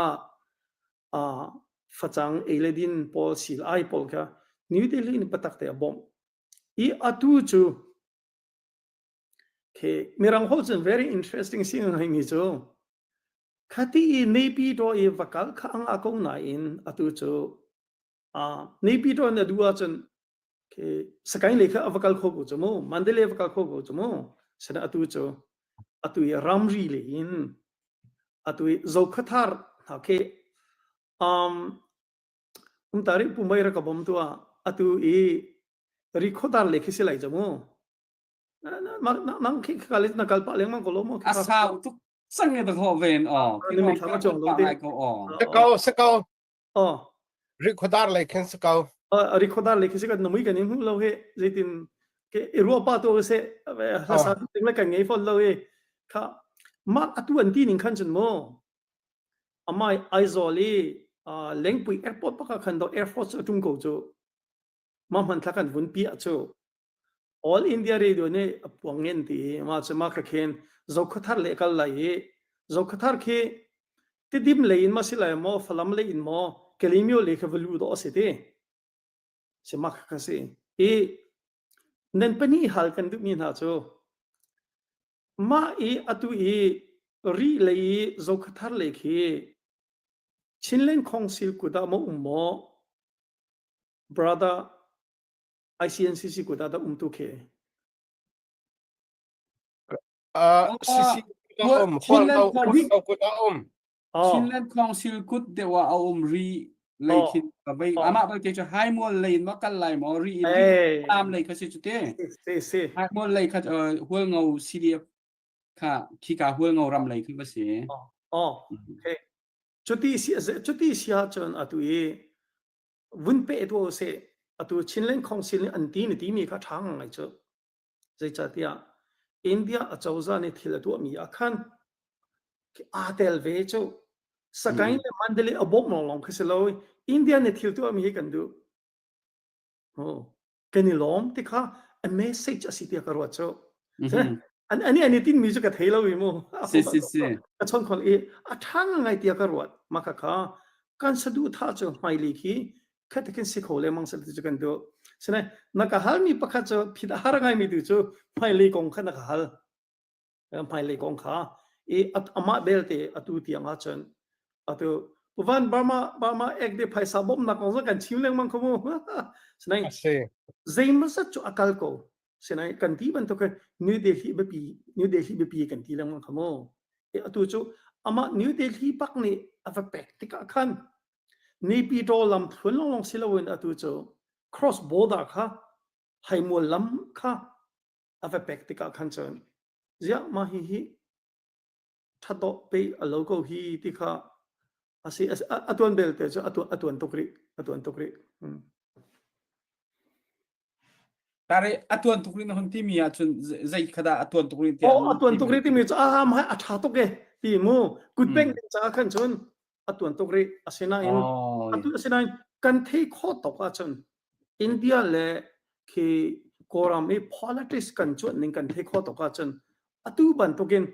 ah facang ei le din pawl sil ai pawl kha New Delhi in patak te a bawmh. I atu cu ke mirang holh cun very interesting si ngai mi cu khati i Naypyidaw i va kal kha anga ko nain atu cu uh, Naypyidaw na duh ahcun ke Sagaing lei kha a va kal kho ko cu mu Mandalay va kal kho ko cu mu sana atu cu atu i ramri le in atu i Zokhathar hna ke um umtari pumai ra ka bom tua atu i rikhodar le khi si lai cu mu nang khi kal na kal pa lengmang ko lo mo a sau tuk sang nge ta kho ven o ni mi thama chong lo ti ko o Sako sako o rikhodar lei khin sako rikhodar le khi si kan namui kan in hu lo he zeitin ke i ruwa pa to se hla sa ting le kan ngei fol lo he kha ma atu an ti ning khan chun mo amai Aizawl i Lengpui airport paka khan do Air Force atung ko chu ma hman thla kan vun pi a chu All India Radio nih a puang ngen ti i mah cu mah kha khin Zokhawthar le kal lai i Zokhawthar khi Tidim lei in ma si lai maw Falam lei in maw Kalemyo lei kha va luh dawh a si ti si mah kha si i nan pahnih hal kan duhmi hna cu mah i atu i ri lei i Zokhawthar lei khi Chinland Council kut ah maw um maw brother ICNCC kut ah dah um tu khi? Uh, CC kut ah um, Hualngo kut ah um. Chinland Council kut deuh ah a um ri lei khin ka vei amah belte cu Haimual lei in ma kal lai maw ri in am lei kha si cu te si si Haimual lei kha Hualngo CDF kha khika Hualngo ram lei khi va si oh okay cuti si cuti si ahcun atu i vun peh tuah usih. Atu Chinland Council nih an ti na timi kha ṭha ngai cu. Zeicahtiah India acozah nih thil a tuahmi ah khan aa tel ve cu. Sagaing le Mandalay a bawmh lawnglawng khi si lo. India nih thil tuahmi hi kan duh. Oh. Kan i lawm ti kha a message a si tiah ka ruat cu. An ani an i tinmi cu ka thei lo i mu. Si si si. Ka chon khon i a ṭha ngai tiah ka ruat. Mah kha kha kan saduhthah cu hmailei khi khat khin si kho lengmang sel ti cu kan duh. Sinain na ka halmi pakhat cu phit a har ngaimi tu cu hmailei kong kha na ka hal. Hmailei kong kha i amah belte atu tiang ahcun atu Van Burma Burma ek de phaisa bawmhnak kong zong kan chim lengmang kho mu. Sinain zeimawzat cu a kal ko. Sinain kan ti bantuk New Delhi biapi New Delhi biapi kan ti lengmang kha mu. E atu cu amah New Delhi bak nih a va pek tikah khan Naypyidaw lam thlun longlong si loin atu cu cross border kha haimual lam kha a va pek tikah khan cun ziah mah hi hi ṭhatdawh pei a lo ko hi ti kha a si a tuan belte cu a tuan tuk rih a tuan tuk rih. Tare a tuan tuk rih na hun timi ahcun zei kha dah a tuan tuk rih tiah Oh a tuan tuk rih timi cu a mah a ṭha tuk e ti mu kut peng ding caah khan cun a tuan tuk rih asinain atu asinain kan thei khawh tuk ahcun India le khi Kawlram i politics kan cuanh ning kan thei khawh tuk ahcun atu bantukin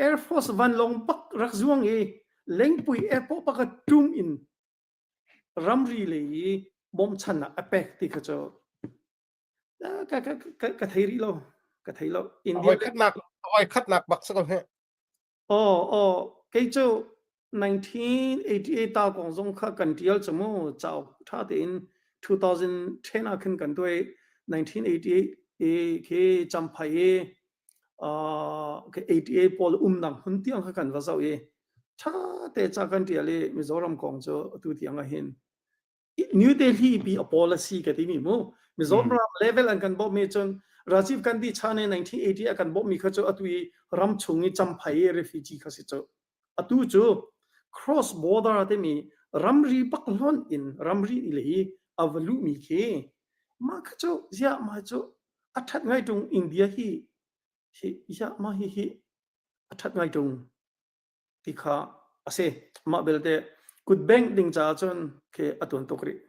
Air Force vanlawng bak rak zuang i Lengpui airport bak a tum in ramri lei i bawmchannak a pek ti kha cu ka ka ka ka thei rih lo ka thei lo India khatnak oi khatnak bak sa ko he Aw aw kei cu 1988 ta kong zong kha kan ṭial cu mu cauk ṭha tein 2010 ah khin kan tuah i 1988. I khi Champhai i uh, ATA pawl umnak hmun tiang kha kan va zoh i ṭha te ca kan ṭial i Mizoram kong cu atu tiang ah hin New Delhi pi a policy ka timi mu Mizoram level an kan bawmh mi cun Rajiv Gandhi chan in 1980 a kan bawmh mi kha cu atu i ram chung i Champhai i refugee kha si cu atu cu cross border timi ramri bak hlonh in ramri le hi a va luh mi khi mah kha cu ziah mah cu a ṭhat ngai ṭung India hi hi ziah mah hi hi a ṭhat ngai ṭung ti kha a si. Mah belte kut bengh ding caah cun khi a tuan tuk rih.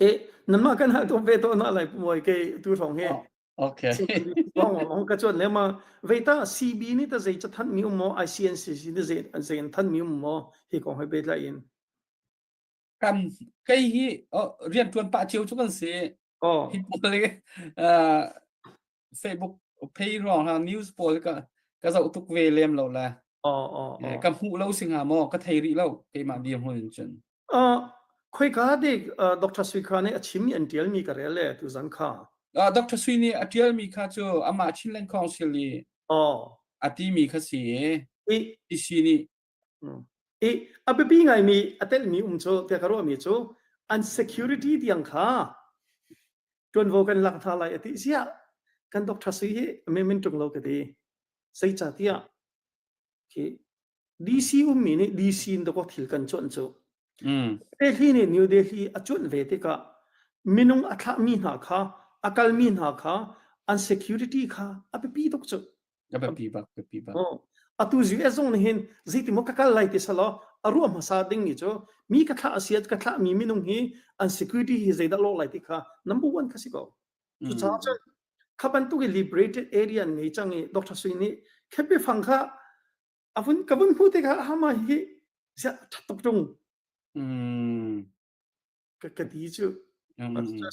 E nanmah kan hal tuk ve to na lai muai ke tu hrawng hi. Okay. Long ka chuan le ma veita CB ni ta zei cha than mi um mo ICNCC ni zei zei an than mi um mo hi kong he pehtlai in. Kan kei hi rian tuan pah cio cu kan si. Oh. Hi pawl Facebook phei ruang ha news pawl ka ka zoh tuk ve lem lo la. Oh oh oh. Ka hmuh lo singa maw ka thei rih lo keimah dirhmun in cun. Uh, khoika dik uh, Dr. Sui kha nih a chim an tial mi ka rel le tu zan kha. Uh, Dr. Sui nih a tial mi kha cu amah Chinland Council i oh. a ti mi kha si i isi nih i a biapi ngai mi a tel mi um cu tiah ka ruah mi cu an security tiang kha tuanvo kan lak hna lai ati sia kan Dr. Sui hi men tung lo ka ti zei tiah khi DC ummi nih DC in dawk thil kan cuanh cu. Delhi nih New Delhi a cuanh ve tikah minung a thlahmi hna kha a kalmi hna kha an security kha a biapi tuk cu. A biapi bak, biapi bak. Oh. Atu US zong nih hin zeiti maw ka kal lai ti salo a ruah hmasa ding ni cu mi ka thlah asiat ka thlah mi minung hi an security hi zeidah lawk lai ti kha number one kha si ko. Cucaah cun kha bantuk i liberated area an ngei cang i Dr. Sui nih khepi fang kha a vun ka vun hmuh tikah hama hi ziah ṭhat tuk ṭung ka ka ti cu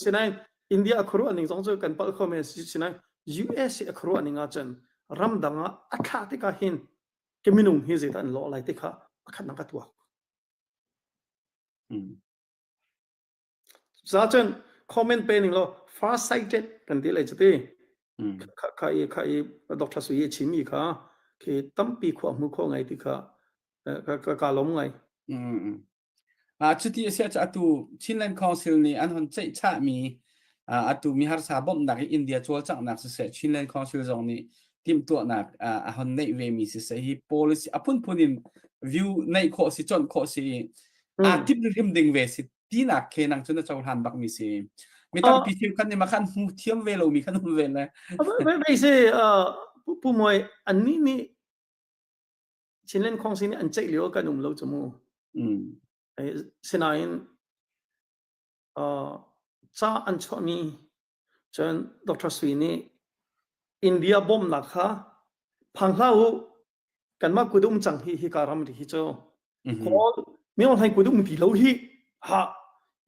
sinain India a khuaruah ning zong cu kan palh kho men sinain US i a khuaruah ning ahcun ramdang ah a thlah tikah hin ke minung hi zeidah an lawh lai ti kha pakhat nak ka tuak. Zacun comment pe ning law far sighted kan ti lai cuti. Kha kha i kha i Dr. Sui chim i kha khi tampi khua hmu kho ngai ti kha ka ka lom ngai. Cuti a si ahcun atu Chinland Council nih an hon ceihchahmi atu mi harsa bawmhnak i India cawlcanghnak siseh Chinland Council zong nih timhtuahnak a hon neih ve mi siseh hi policy a phunphun in view neih khawh si conh khawh si i aa timh hrim ding ve si tinak khe nang cu na cohlan bak mi si mi tampi cheukhat nih makhan hmu thiam ve lomi khan um ve le Ve se pu moi annih nih Chinland Council nih an ceih lio kan um lo cu mu sinain ca an chuahmi cun Dr. Sui nih India bawmhnak kha phang hlah u kanmah kut um cang hi hika ramri hi cu kawl mi hlai kut um ti lo hi ha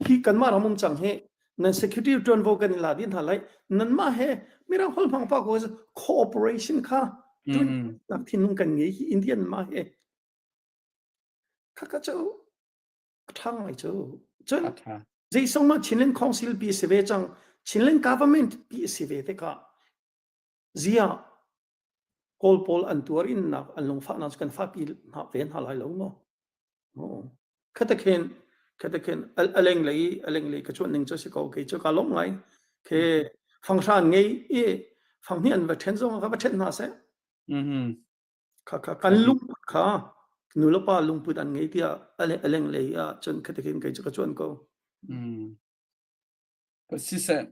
hi kanmah ram um cang hi nan security tuanvo kan in la din hna lai nanmah he mirang holh hmang pa ko cooperation kha nak thinlung kan ngei hi Indian mah he kha ka cu a ṭha ngai cu cun zeisong ma Chinland Council pi si ve cang Chinland government pi si ve tikah Ziah Kawl pawl an tuar innak an lungfahnak cu kan fahpi hna ve hna lai lo maw? Khatakhin khatakhin a lenglei a lenglei ka cuanh ning cu si ko kei cu ka lawmh ngai. Khi fanghra an ngei i fanghnih an va ṭhen zong ka va ṭhen hna seh. Kha kha kan lungput kha nu le pa lungput an ngei tiah a lenglei ah cun khatakhin kei cu ka cuan ko. Siseh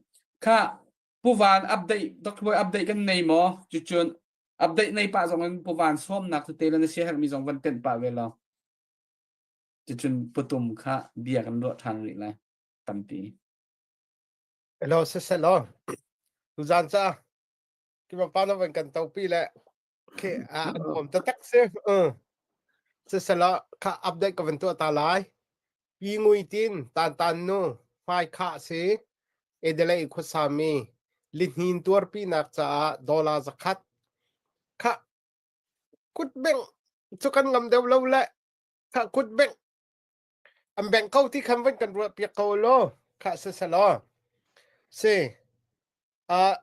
kha Pu Van update Dr. Boy update kan nei maw? Cucun update nei pah zong in Pu Van sawmnak tete le na siaherhmi zong van tenh pah ve law. Cucun putum kha bia kan ruah ṭhan rih lai tampi. Hello, siseh law. Tuzan ca ki pa na van kan topi le khi a nuam taktak si. Siseh law kha update ka van tuah ta lai. Pi Ngui Tin, Tan Tan Nu, Hmai Khah si, Adelaide khuasami lihnin tuarpinak caah dollar zakhat. Khah kutbengh cu kan ngam deuh lo le khah kutbengh an bengh ko ti khan van kan ruah piak ko law. Kha siselaw si uh,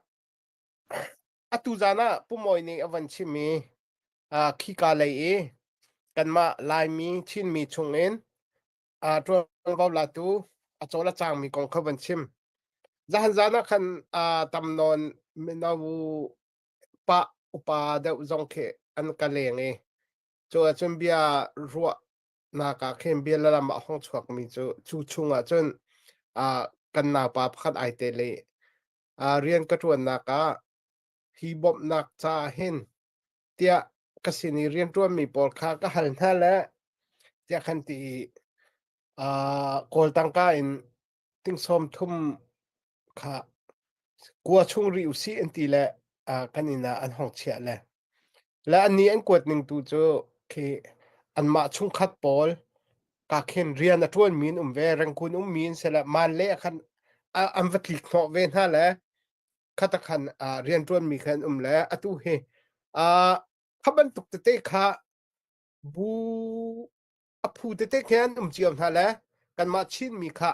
atu zan ah Pumawi nih a van chim i uh, khika lei i kanmah Laimi Chinmi chungin uh, ṭuanvo latu a cawl a cangmi kong kha van chim. Zahan zan ah khan uh, tam nawn mino pa upa deuh zong khi an ka leng i cu ahcun bia ruahnak ah khin bia lam ah hong chuakmi cu cu chung ah cun uh, kan naupa pakhat ai tel i uh, rian ka ṭuannak ah hi bawmhnak ca hin tiah ka sin i rianṭuanmi pawl kha ka hal hna le tiah khan ti i uh, Kawl tangka in ting sawm thum kha kua chung rih usih an ti le uh, kan inn ah an hong chiah le le anni an kuat ning tu cu khi anmah chungkhat pawl ka khin rian a ṭuan mi an um ve rengkun um mi an si le man le khan an va tlik hnawh ve hna le khata khan rian ṭuan mi khan um le atu hi kha bantuk tete kha bu a phu tete khan um cio hna le kanmah Chin mi kha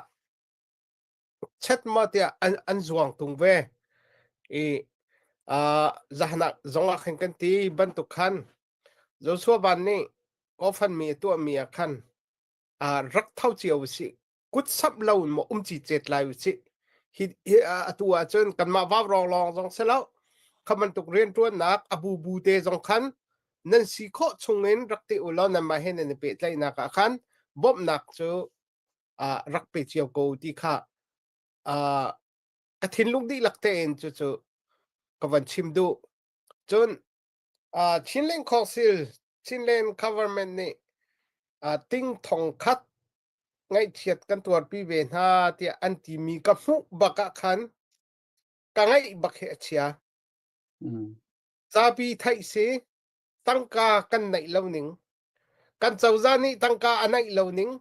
chet ma tiah an an zuang tung ve i zahnak zong ah khan kan ti bantuk khan Joshua Van nih GoFundMe a tuahmi ah khan rak tho cio usih kut samh lo in maw um ci cet lai usih hi hi atu ahcun kanmah vau rong lawng zong si lo kha bantuk rianṭuannak a bu bu te zong khan nan si khawh chungin rak ti u law nanmah he nan i pehtlaihnak ah khan bawmhnak cu rak pe cio ko ti kha ka thinlung dihlak tein cucu ka van chim duh. Cun Chinland Council, Chinland Government nih ting thong khat ngaihchiat kan tuarpi ve hna tiah an timi ka hmuh bak ah khan ka ngaih bak hi a chia. Zapi theih si tangka kan neih lo ning kan cozah nih tangka a neih lo ning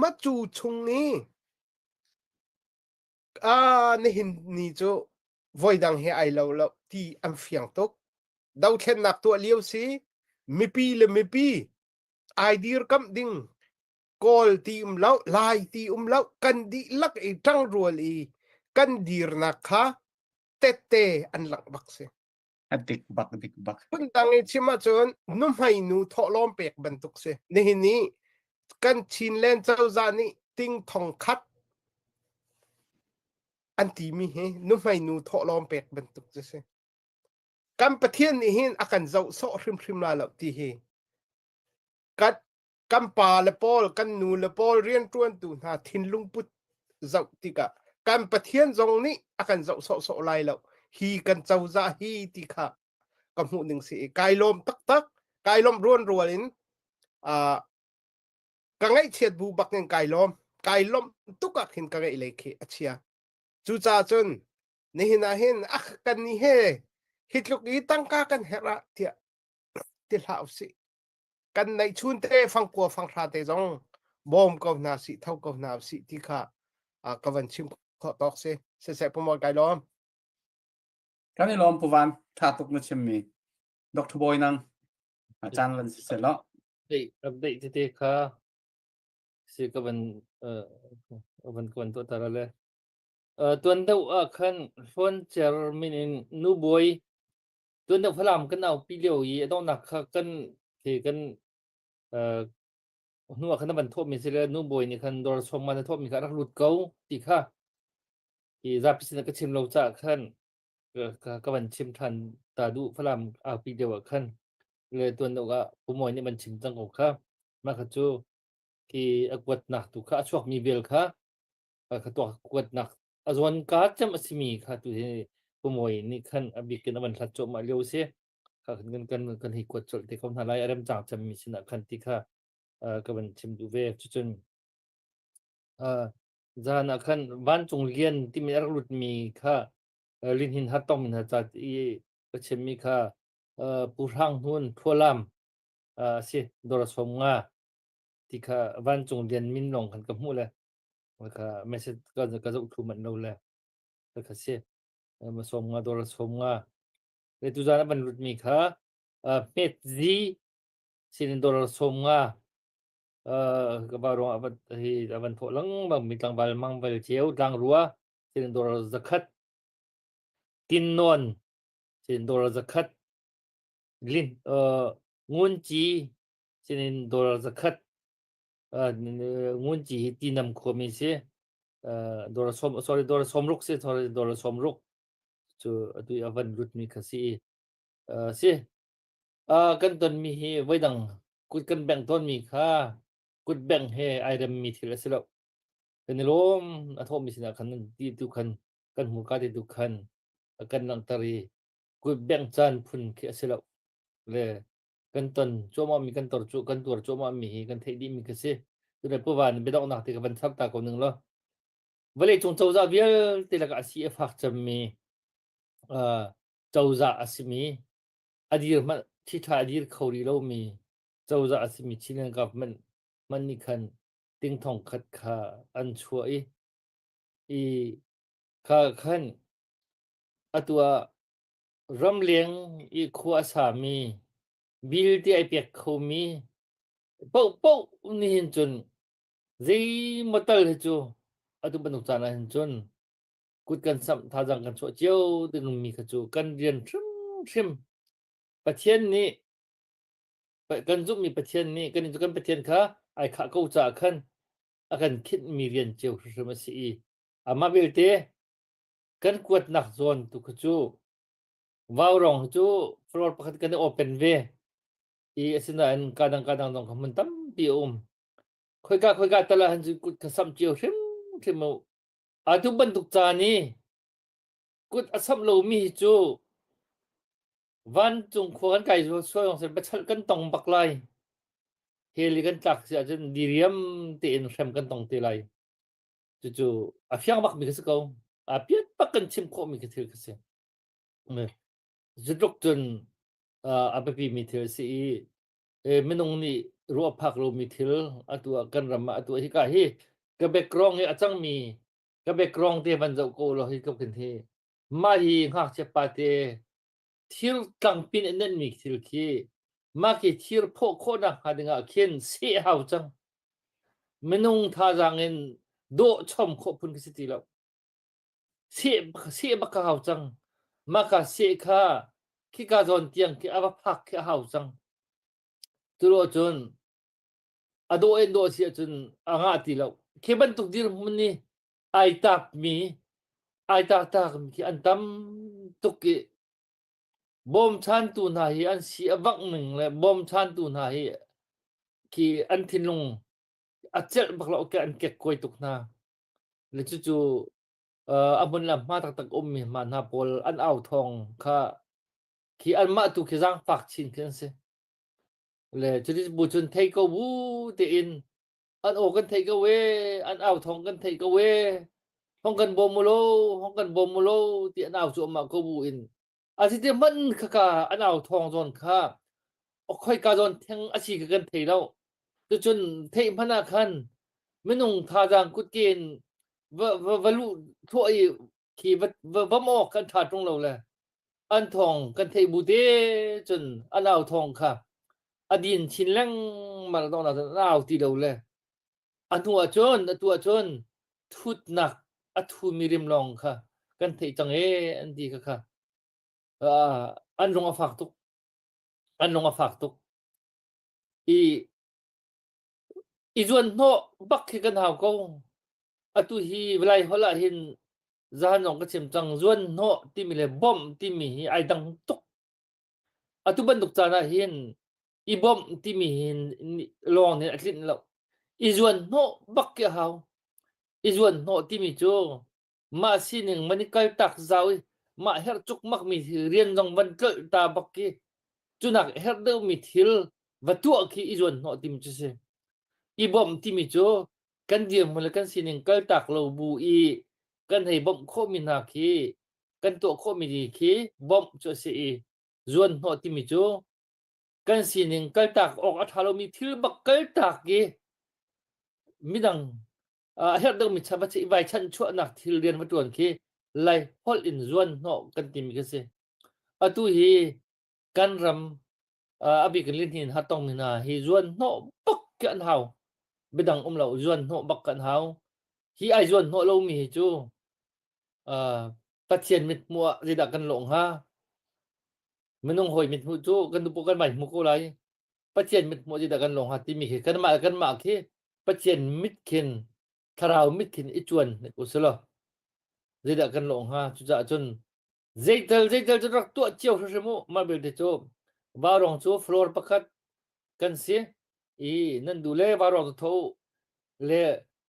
macu chung i ah nihin ni cu voidang he ai lo lo ti an fiang tuk. Dothlennak tuah lio si mipi le mipi ai dirkamh ding Kawl ti um lo Lai ti um lo kan dihlak i ṭangrual i kan dirnak kha tette an langh bak si. A dik bak dik bak. Phundang i chim ahcun nuhmei nu thawhlawm pek bantuk si. Nihin ni kan Chinland cozah nih ting thong khat an timi hi nuhmei nu thawhlawm pek bantuk cu si. Kan Pathian nih hin a kan zoh sawh hrimhrim la lo ti hi kan kan pa le pawl kan nu le pawl rianṭuantu hna thinlung put zoh tikah kan Pathian zong nih a kan zoh sawhsawh lai lo hi kan cozah hi ti kha ka hmuh ning si i kai lawm taktak kai lawm ruan rual in uh, ka ngaihchiat bu bak in kai lawm kai lawm tuk ah khin ka ngaih lei khi a chia cucaah cun nihin ah hin ah kan ni he hi tluk i tangka kan herh ah tiah ti hlah usih kan neih chun te fangkua fanghra te zong bawm ko hna sih tho ko hna sih ti kha ka van chim khawh tawk si siseh pumawi kai lawm Kan i lawm Puvan tha tuk na chimmi Dr. Bawi nang a caan van si seh law Dei rak deih tete kha si ka van van ka van tuah ta le tuan deuh ah khan hluan cer min in nu bawi tuan deuh Falam kan aupi lio i a donghnak kha kan khi kan hnu ah khan a van thawhmi si le nu bawi nih khan dawr sawm man a thawhmi kha a rak lut ko ti kha hi zapi sin ka chim lo caah khan ka, ka van chim ṭhan ta duh Falam aupi deuh ah khan le tuan deuh ah Pu Mawi nih van chim cang ko kha mah kha cu khi a kuatnak tu kha a chuakmi vel kha kha tuak kuatnak a zawn ka cem a simi kha tu hi Pu Mawi nih khan a bik in a van hlat cuahmah lio si kha kan kan kan hei kuat colh te ko hna lai a remcang cemmi sinah khan ti kha ka van chim duh ve cucun zan ah khan vancung lian timi a rak lutmi kha linhin har tongmi hna ca i ka chimmi kha Pu Hrang Hnun Thualam a si dawr som nga ti kha vancung lian min lawng khan ka hmuh le kha message ka ka zoh thlu manh lo le ka si ma som nga dawr som nga le tuzan a van lutmi kha hmet zi sinin dawr som nga. Ka va ruang ah hi a van thawh lengmang mi tlangval Mang Vel Ceu tlangrua sin dollar 100 Tin Nawn sin dollar 100 Lin Ngun Ci sinin dollar 100 Ngun Ci hi tinam khuami si dollar som sorry dollar 60 si sorry dollar 60 cu atu i a van lut mi kha si i si kan tonmi hi voidang kut kan bengh tawnmi kha kut bengh he ai remmi thil a si lo. Kan i lawm a thawhmi sinah khan ti tu khan kan hmurka te tu khan a kan langhter i kut bengh caan phun khi a si lo. Le kan ton cuahmahmi kan tor cu kan tuar cuahmahmi hi kan theih dihmi khi si. Tule puva nih biadonghnak te ka van chap ta ko ning law. Vawleicung cozah vialte lakah a si a fak cemmi uh, cozah a simi a dir hmanh ṭhiṭha a dir kho rih lomi cozah a simi Chinland government hmanh nih khan ting thong khat kha an chuah i i kha khan atu ah ramleng i khua a sami bill ti ai pek khomi paohpaoh nih hin cun zeimaw tal hi cu atu bantuk caan ah hin cun kut kan samh thazaang kan chuah cio dingmi kha cu kan rian hrimhrim Pathian nih kan zumhmi Pathian nih kan kan Pathian kha ai khah ko caah khan a kan khinhmi rian cio hrimhrim a si i amah belte kan kuatnak zawn tu kha cu vaurong cu floor pakhat kan i open ve i asinain kadang kadang zong kha hmun tampi a um khoika khoika tal ah han cu kut kha samh cio hrimhrim u Atu bantuk caan i kut a samh lomi hi cu vancung khua kan kai sual zong seh biachalh kan tong bak lai. Hell i kan tlak si ahcun diriam tein hrem kan tong te lai. Cucu a fiang bakmi ka si ko. A piat bak kan chim khawhmi ka thil ka si. Zutluk cun a biapimi thil a si i minung nih ruah phak lomi thil atu ah kan ram ah atu hika hi ka background hi a cangmi ka background te van zoh ko law hi tluk hin hi mah hi ngakchia pa te thir tlangpin in nenmi thil khi mah khi thir phawh khawhnak hnga dingah khin seh hau cang minung thazaang in dawh chom khawh phun khi si ti lo seh seh bak ka hau cang mah ka seh kha khika zawn tiang khi a va phak khi a hau cang Cu cun a dawh in dawh si ahcun a ngah ti lo. Khi bantuk dirhmun nih ai takmi ai taktakmi khi an tam tuk i bawmchantu hna hi an si a vangh ning le bawmchantu hna hi khi an thinlung a celh bak lo ke an kekkuai tuk hna. Le cucu a hmun le hma taktak ummi hma hna pawl an au thawng kha khi anmah tu khi zaangfak chin khi an si. Le cuti bu cun thei ko bu tein an aw kan theih ko e, an au thawng kan theih ko e, hong kan bawm u law, hong kan bawm u law ti an au cuahmah ko bu in. A si te hmanh kha ka an au thawng zawn kha khoika zawn theng a si kha kan thei lo. Cucun theih hmanh ah khan minung thazaang kutke in va va va luh thluah i khi va va va maw kan ṭha ṭung lo le an thawng kan theih bu te cun an au thawng kha a din chin lengmang donghnak cun an au ti lo le a hnu ah cun atu ah cun thutnak a thumi rim lawng kha kan theih cang ee an ti kha kha an lung a fak tuk an lung a fak tuk i i zuan hnawh bak khi kan hau ko Atu hi vawlei holh ah hin zahan zong ka chim cang zuan hnawh timi le bawmh timi hi ai dang tuk. Atu bantuk caan ah hin i bawmh timi hin lawng nih a tlinh lo. I zuan hnawh bak khi a hau. I zuan hnawh timi cu mah sining man i kaltak zau i mah herh cukmak mi rian zong van tlolh ta bak khi cunak herh deuhmi thil va tuah khi i zuan hnawh timi cu si. I bawmh timi cu kan dirhmun le kan sining kaltak lo bu i kan hei bawmh khawhmi hna khi kan tuah khawhmi khi bawmh cu a si i zuan hnawh timi cu kan sining kaltak awk a ṭha lomi thil bak kaltak i midang a herh deuhmi va vai chanchuahnak thil rian va ṭuan khi lai holh in zuan hnawh kan timi khi si. Atu hi kan ram a bik in lihnin hatong hna hi zuan hnawh bak khi an hau. Biadang um lo zuan hnawh bak kan hau. Hi ai zuan hnawh lomi hi cu uh, Pathian mithmuh ah zeidah kan lawh hnga? Minung hawi mithmuh cu kan nupu kan mai hmu ko lai. Pathian mithmuh zeidah kan lawh hnga timi khi kanmah kanmah khi Pathian mit khin thlarau mit khin i cuan usulaw zeidah kan lawh hnga? Cucaah cun zeital zeital cu rak tuah cio hrimhrim u. Mah belte cu vaurawng cu floor pakhat kan si i nan duh le vaurawng cu tho le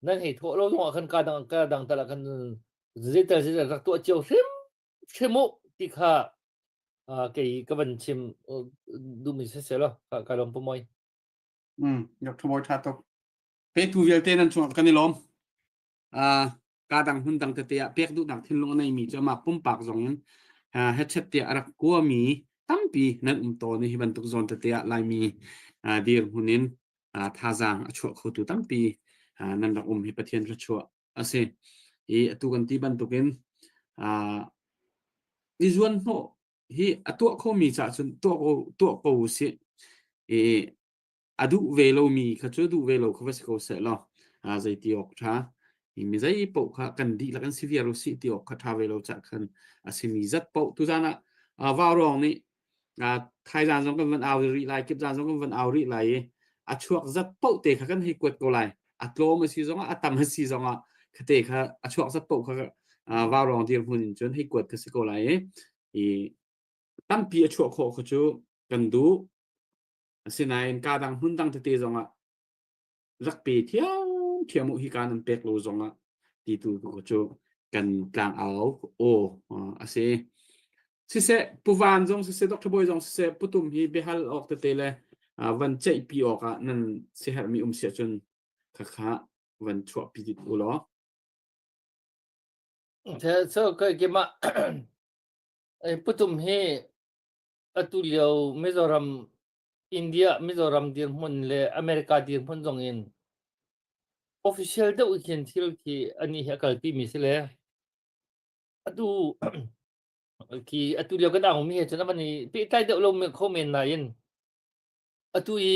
nan hei thawh lo zong ah khan ka dang ka dang tal ah khan zeital zeital rak tuah cio hrim hrim u ti kha kei ka van chim duhmi si seh law ka lawm pu Mawi. Mm, Dr. Bawi tha tuk. Petu vialte nan cungah kan i lawm. Uh, ka dang hmun dang tete ah pek duhnak thinlung a neimi cu amah pumpak zong in uh, headset tiah a rak kuami tampi nan um tawn i hi bantuk zawn tete ah Laimi uh, dirhmun in uh, thazaang a chuah khotu tampi uh, nan rak um hi Pathian thluachuah a si. I atu kan ti bantukin uh, i zuan hnawh hi a tuah khomi caah cun tuah ko tuah ko usih. I a duh ve lomi kha cu duh ve lo kha va si ko seh law zei ti awk ṭha mi zei paoh kha kan dihlak an si viar u sih ti awk kha ṭha ve lo cah khan a simi zat paoh tuzan ah vaurawng nih thaizan zong kan van au rih lai kipzan zong kan van au rih lai i a chuak zat paoh te kha kan hei kuat ko lai a tlawm a si zongah a tam a si zongah khate kha a chuak zat paoh kha vaurawng dirhmun in cun hei kuat kha si ko lai i tampi a chuah khawh kha cu kan duh Asinain kaa dang hmun dang tete zongah rak pe thiamthiam u hika nan pek lo zongah ti tu cu kan tlangau aw a si. Siseh Pu Van zong siseh Dr. Bawi zong siseh Pu Tum hi biahal awk tete le van ceihpi awk ah nan siaherhmi um si ahcun khakha van chuahpi dit u law. So kai keimah Pu Tum hi Atu lio Mizoram, India Mizoram dirhmun le America dirhmun zong in official deuh khin thil khi anih hi a kalpi mi si le atu khi atu lio kan ang mi he cun a van i pehtlai deuh lo kho men nain atu i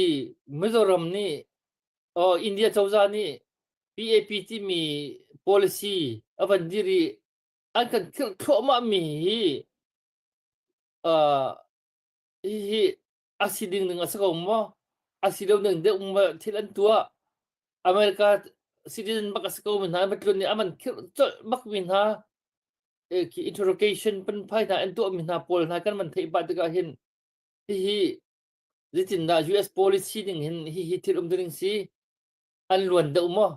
Mizoram nih oh India cozah nih PAP timi policy a van dir i an kan khirh thluahmah mi hi Uh, hihi a si ding ning a si ko maw? A si lo ning deuh maw thil an tuah? America citizen bak a si ko mi hna an tlun i aman khirh colh bak mi hna eh, khi interrogation panphai hna an tuah mi hna pawl hna kan man theih pah tikah hin hihi zeitindah US policy ning hin hihi thil um ding si an luan deuh maw?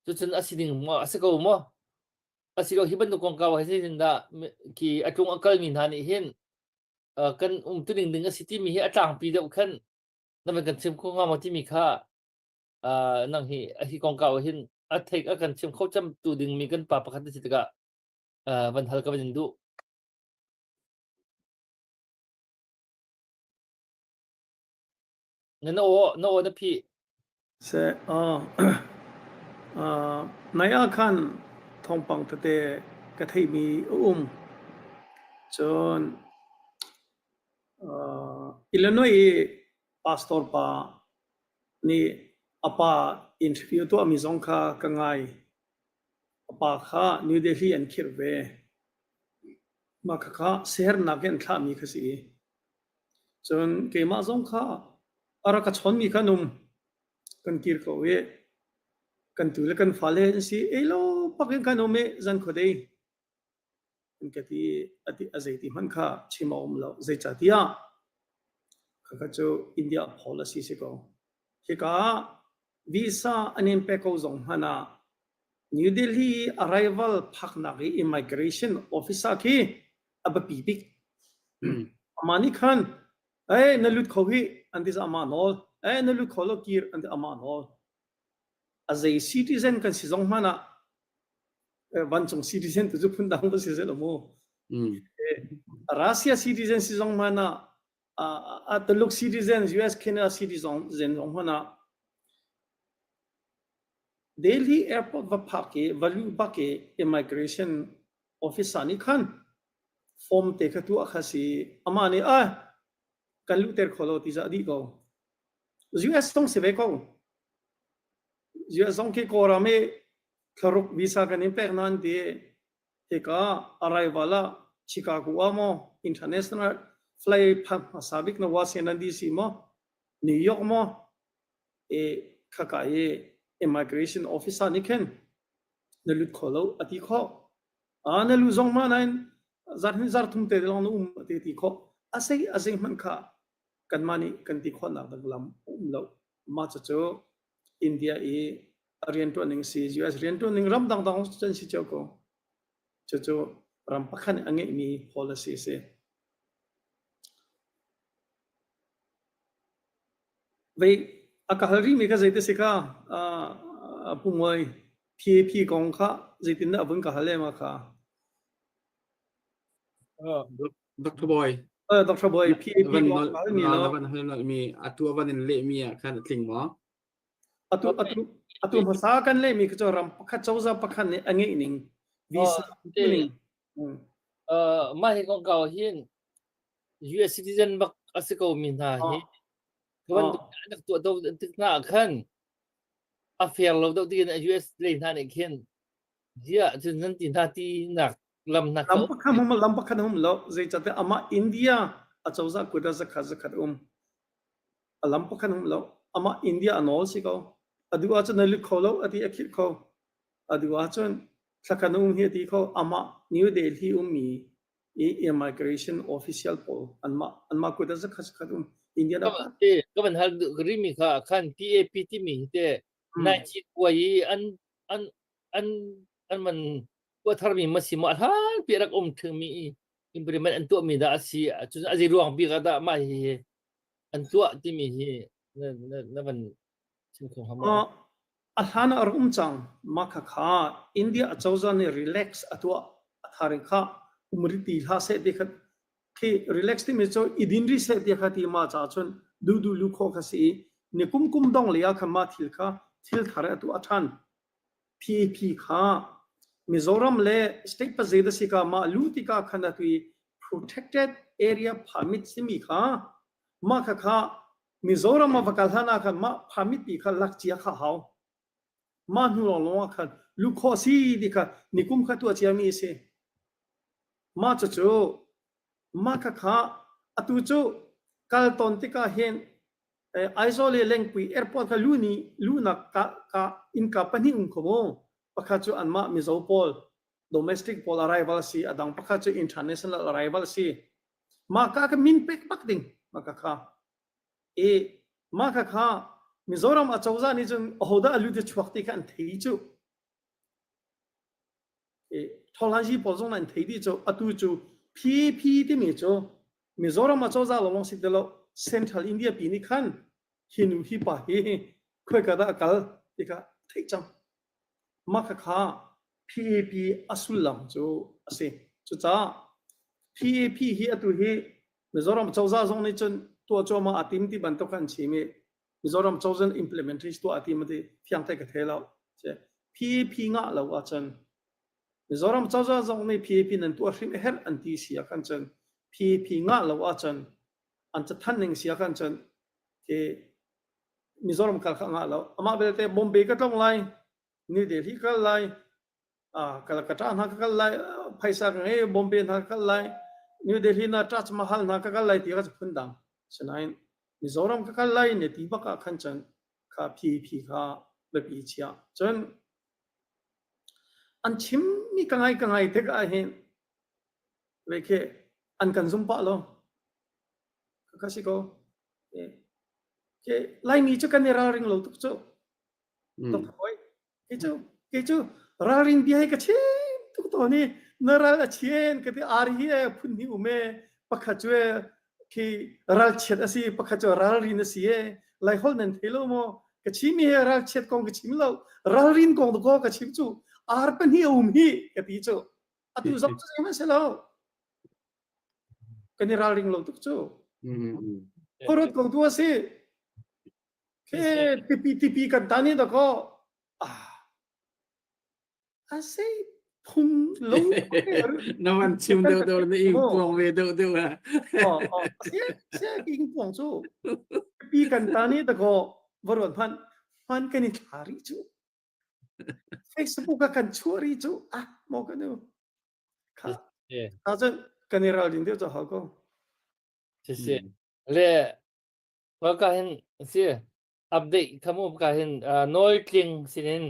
Cucun a si ding maw? A si ko maw? A si lo hi bantuk kongkau ah zeitindah khi a tlung a kalmi hna nih hin uh, kan umtuning ding a si timi hi a tlangpi deuh khan na van kan chim kho hnga maw timi kha uh, nang hi a hi kongkau hin a theik a kan chim kho cem tu dingmi kan pa pakhat na si tikah uh, van hal ka van in duh. Na aw na aw na phih. Seh, uh, uh, nai ah khan thawngpang tete ka theihmi a um. Cun uh, Illinois i pastor pa nih a pa interview tuahmi zong kha ka ngai. A pa kha New Delhi an khirh ve. Mah khakha siaherhnak in an thlahmi kha si. Cun keimah zong kha a rak ka chawnmi kha an um. Kan kir ko i kan tu le kan fale an si. Ei lo pak in kan um i zan khuadei an ka ti a ti a zeiti hmanh kha chim a um lo. Zeicahtiah khakha cu India policy si ko. Hika ah visa an in pek ko zong hmanh ah New Delhi arrival phaknak i immigration officer khi a biapi bik. Amah nih khan, "Ei, na lut kho hih," an ti amah nawl. "Ei, na lut kho lo kir," an ti amah nawl. A zei citizen kan si zong hmanh ah vancung citizen tu cu phundang va si seh lo mu. Russia citizen si zong hmanh ah a Tuluk citizen, US Canada citizen zong hmanh ah Delhi airport va phak i va luh bak i immigration officer nih khan form te kha tuah kha si amah nih ah kan luhter kho lo ti za dih ko US zong si ve ko. US zong khi Kawlram i thlaruk visa kan in pek nan ti hika arrival ah Chicago ah maw international flight phan hmasa bik na Washington DC maw New York maw e khaka i immigration officer nih khin na lut kho lo a ti khawh. A na lu zong ma nain zarhnih zarthum te lawng na um a ti ti khawh. A sei a zei hmanh kha kanmah nih kan ti khawhnak dang lam a um lo. Mah cucu India i a rianṭuan ning si, US rianṭuan ning ram dangdang cun si cio ko. Cucu ram pakhat nih a ngeihmi policy a si. Vei a ka hal rihmi kha zeiti si kha uh, Pu Muai PAP kong kha zeitindah a vun ka hal em kha? Dr. Boy. Uh, Dr. Boy, PAP van kong nol ka hal mi na lo. van hal nol mi atu a van in leh mi ah khan a tling maw? Atu atu atu hmasa kan leh mi cu ram pakhat cozah pakhat nih a ngeih ning visa te ning. Mm. uh, mah hi kongkau hin US citizen bak a si ko mi hna hi ka van rak tuah do tik hna ah khan a fair lo deuh tiin US lei hna nih khin ziah cun nan ti hna ti nak lam hna Lam pakhat hum lam pakhat hum lo zeicahtiah amah India acozah kut ah zakhat zakhat um a lam pakhat hum lo amah India a nawl si ko a duh ahcun na lut kho lo a ti a khirh kho a duh ahcun thlakhan um hi a ti kho amah New Delhi ummi i immigration official pawl anmah anmah kut ah zakhat zakhat um Indian ka ka van hal rimi kha khan PAP timi hi te nai chi kuai i an an an an man tuah tharmi ma si ma hlan pi rak um thingmi i implement an tuah mi dah a si cun a zei ruang bik ah dah mah hi an tuah timi hi na na na van chim kho hnga maw? A hlan ah a rak um cang. Mah khakha India acozah nih relax a tuah. A thar in kha um rih ti hlah seh ti kha khi relax timi cu i din rih seh ti kha ti ma ca cun duhduh lu khawh kha si i ni kum kum dong lei ah khan mah thil kha thil thar a tuah ṭhan. PAP kha Mizoram le state pazei da si ka mah lu tikah khan atu i protected area permit simi kha mah kha kha Mizoram ah va kal hlan ah khan mah permit ti kha lak cia kha hau. Mah hnu lawnglawng ah khan luh khawh si ti kha nikum kha tuah ciami a si. Mah cucu mah kha kha atu cu kal tawn tikah hin Aizawl le Lengpui airport kha lu ni luhnak ka ka innka pahnih um kho mu. Pakhat cu anmah Mizo pawl domestic pawl arrival si, a dang pakhat cu international arrival si. Mah ka ka min pek bak ding mah ka kha. I mah kha kha Mizoram acozah nih cun ahodah a lut i chuak ti kha an thei cu. I Thawnglanzi pawl zong an thei dih cu. Atu cu PAP timi cu Mizoram acozah lawng si ti lo Central India pi nih khan hi nu hi pa hi khoika dah a kal ti kha theih cang. Mah kha kha PAP a sullam cu a si. Cucaah PAP hi atu hi Mizoram cozah zong nih cun tuah cuahmah a tim ti bantuk an chim i Mizoram cozah implementation tuah a tim ti fiang te ka thei lo. PAP ngah lo ahcun Mizoram cozah zong nih PAP nan tuah hrim a herh an ti si ah khan cun PAP ngah lo ahcun an cathanh ning si ah khan cun khi Mizoram kal kha ngah lo. Amah belte Bombay ka tlong lai, New Delhi kal lai, Calcutta hna ka kal lai, phaisa ka ngei Bombay hna ka kal lai, New Delhi na Taj Mahal hna ka kal lai ti kha phun dang. Sinain Mizoram ka kal lai ne ti bak ah khan cun kha phi phi kha biapi chia. Cun an chimmi ka ngai ka ngai tikah hin ve khi an kan zum pah lo. Ka si ko. Ke Laimi cu kan i ralring lo tuk cu. Tuk hoi. Kei cu kei cu ralring bia hi ka chim tuk tawn i na ral a chien ka ti ar hi e phun hnih um e pakhat cu e khi ralchiat a si pakhat cu ralrin a si e Laiholh nan thei lo maw ka chim hi ralchiat kong ka chim lo ralrin kong tu ko ka chim cu ar pahnih a um hi ka ti cu atu zong cu zeihmanh si lo kan i ralring lo tuk cu khuaruat ko tu a si Ke tipi tipi kan ta ni dakaw ah a sei phung lo na van chim deuh deuh na ing puang ve deuh deuh a oh oh se se ing puang cu pi kan ta ni dakaw varuan hman hman kan i thla rih cu. Facebook ah kan chuah ri cu ah maw ka nu. Kha. Ta cun kan i ralrin deuh cu hau ko. Si si. Le ka hin si update khamu ka hin nawl tling sinin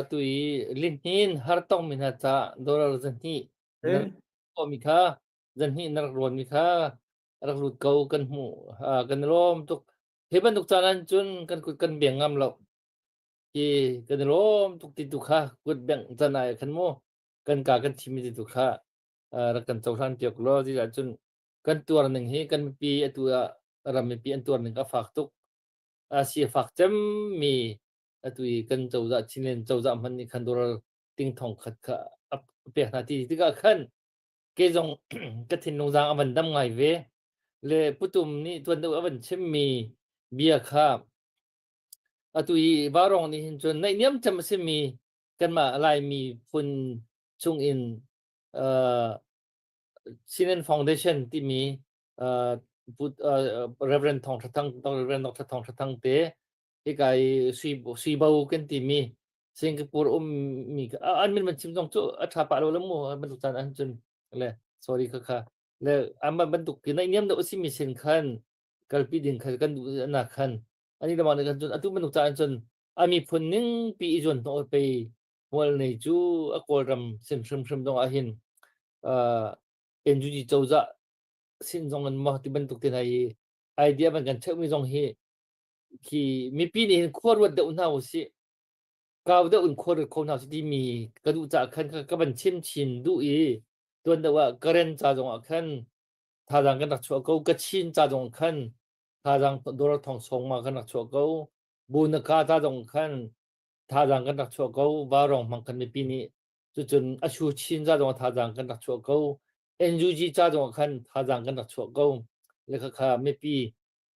tu i lihnin har tong mi hna ca dollar zahnih mi kha zahnih na rak ruan mi kha rak lut ko kan hmuh kan lawm tuk hi bantuk caan an cun kan kut kan beng ngam lo hi kan lawm tuk ti tu kha kut beng can ai khan mu kan ka kan thim ti tu kha rak kan cohlan piak law ti cun kan tuar ning hi kan mipi atu ah ram mipi an tuar ning a fak tuk a si a fak cem mi atu i kan cozah Chinland cozah hman nih khan dollar ting thong khat kha a pek hna ti tikah khan ke zong ka thinlung zaang a van dam ngai ve le putum nih tuan deuh a van chimmi bia kha atu i varong nih hin cun naihniam cem a simi kanmah Laimi phun chung in uh, Chinland Foundation timi uh, put, uh, Reverend Thong Tha Thang Reverend Dr. Thong Tha Thang te hika i sui sui bo kan timi Singapore ummi an min man chim zong cu a tha pah lo le mu bantuk caan an cun le sorry kha kha le ama bantuk ki naih niam deuh simi sin khan kalpi ding kha kan duh na khan ani lamang ne kan cun atu bantuk caan cun a miphun ning pi i zuan hnawh pe hmual nei cu a kawlram sin hrimhrim zong ah hin uh, NUG cozah sin zong in maw ti bantuk te hna hi idea man kan cheuhmi zong hi khi mipi nih hin khua ruat deuh hna usih kau deuh in khua ruat kho hna usih timi ka duh caah khan ka van chim chin duh i tuan deuh ah Karen ca zong ah khan thazaang kan rak chuah ko Kachin ca zong khan thazaang dollar thong song ma kan rak chuah ko Bunaka ca zong khan thazaang kan rak chuah ko Varong hmang kan mipi nih cucun Ashu Chin ca zong thazaang kan rak chuah ko NUG ca zong khan thazaang kan rak chuah ko le kha kha mipi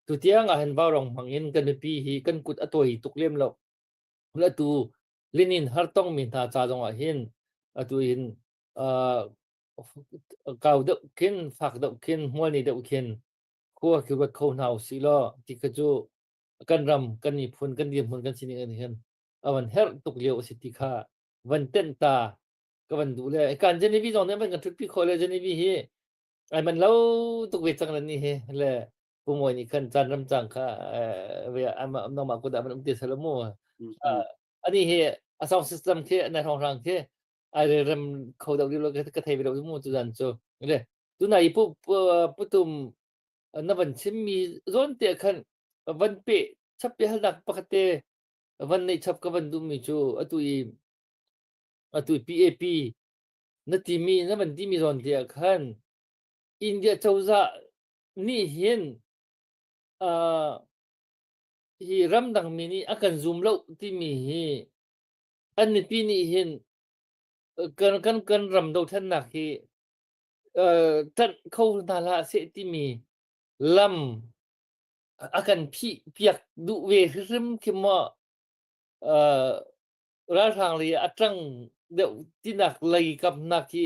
Tutiang ah hin vaurawng hmang in kan mipi hi kan kut a tawi tuk lem lo. Atu linin hartongmi hna ca zong ah hin atu hin uh, kau deuh khin, fak deuh khin, hmual ni deuh khin khua khi ruat kho hna usih law ti kha cu kan ram, kan miphun, kan dirhmun, kan sining in hin a van herh tuk lio a si ti kha van tenh ta ka van duh le kan Genevieve zong nih van kan ṭhutpi khawh le Genevieve hi ai man lo tuk ve cang le ni hi le pumawi nih khan caan ram cang kha ve nangmah kut ah man um te sala mu ani hi a sound system khi na hrawng hrang khi ai rem kho deuh lo ka thei ve lo mu tu zan cu le tunai pu putum na van chimmi zawn te khan van pe chap pe halnak pakhat te van nei chap ka van duhmi cu atu i atu PAP na timi na van timi zawn te ah khan India cozah nih hin uh, hi ramdangmi nih a kan zum lo timi hi an mipi nih hin kan kan kan ram dothlennak hi uh, ṭanh kho hna hlah seh timi lam a kan phih piak duh ve hrimhrim khi maw uh, ralhrang lei a ṭang deuh tinak lei kamnak hi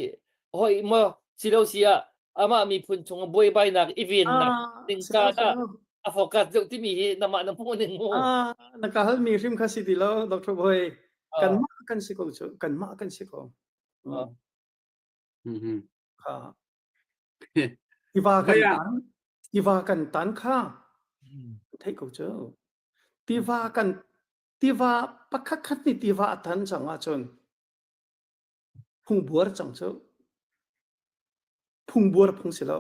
hoi maw si lo si ah amah miphun chung buaibainak i vennak ding caan ah a focus deuh timi hi namah na hmuh ning mu Ah, na ka hal mi hrim kha si ti lo Dr. Boy kanmah kan si ko cu kanmah kan si ko kha tiva kan tan tiva kan tan kha theih ko cu tiva kan Tiva pakhat khat nih tiva a tan cang ahcun phungbuar cang cu. Phungbuar phung si lo.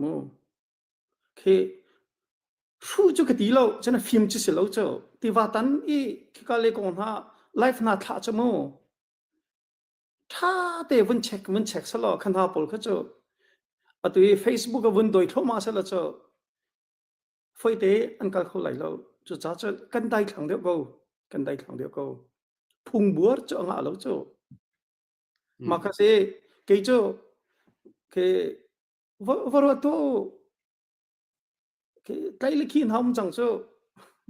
Mu. Khi hru cu ka ti lo, cun a fim cu si lo cu. Tiva tan i khika le kong hna life hna thlah cu mu. Tha te vun check vun check selaw khan ha pawl kha cu atu i Facebook a vun doi thluahmah selaw cu Foite an kal kho lai lo. Cucaah cun kan daithlang deuh ko. Kan daithlang deuh ko. Phungbuar cu a ngah lo cu. Mah kha si kei cu ke va va ruat tuah u. Ke tlai le khi hna um cang cu.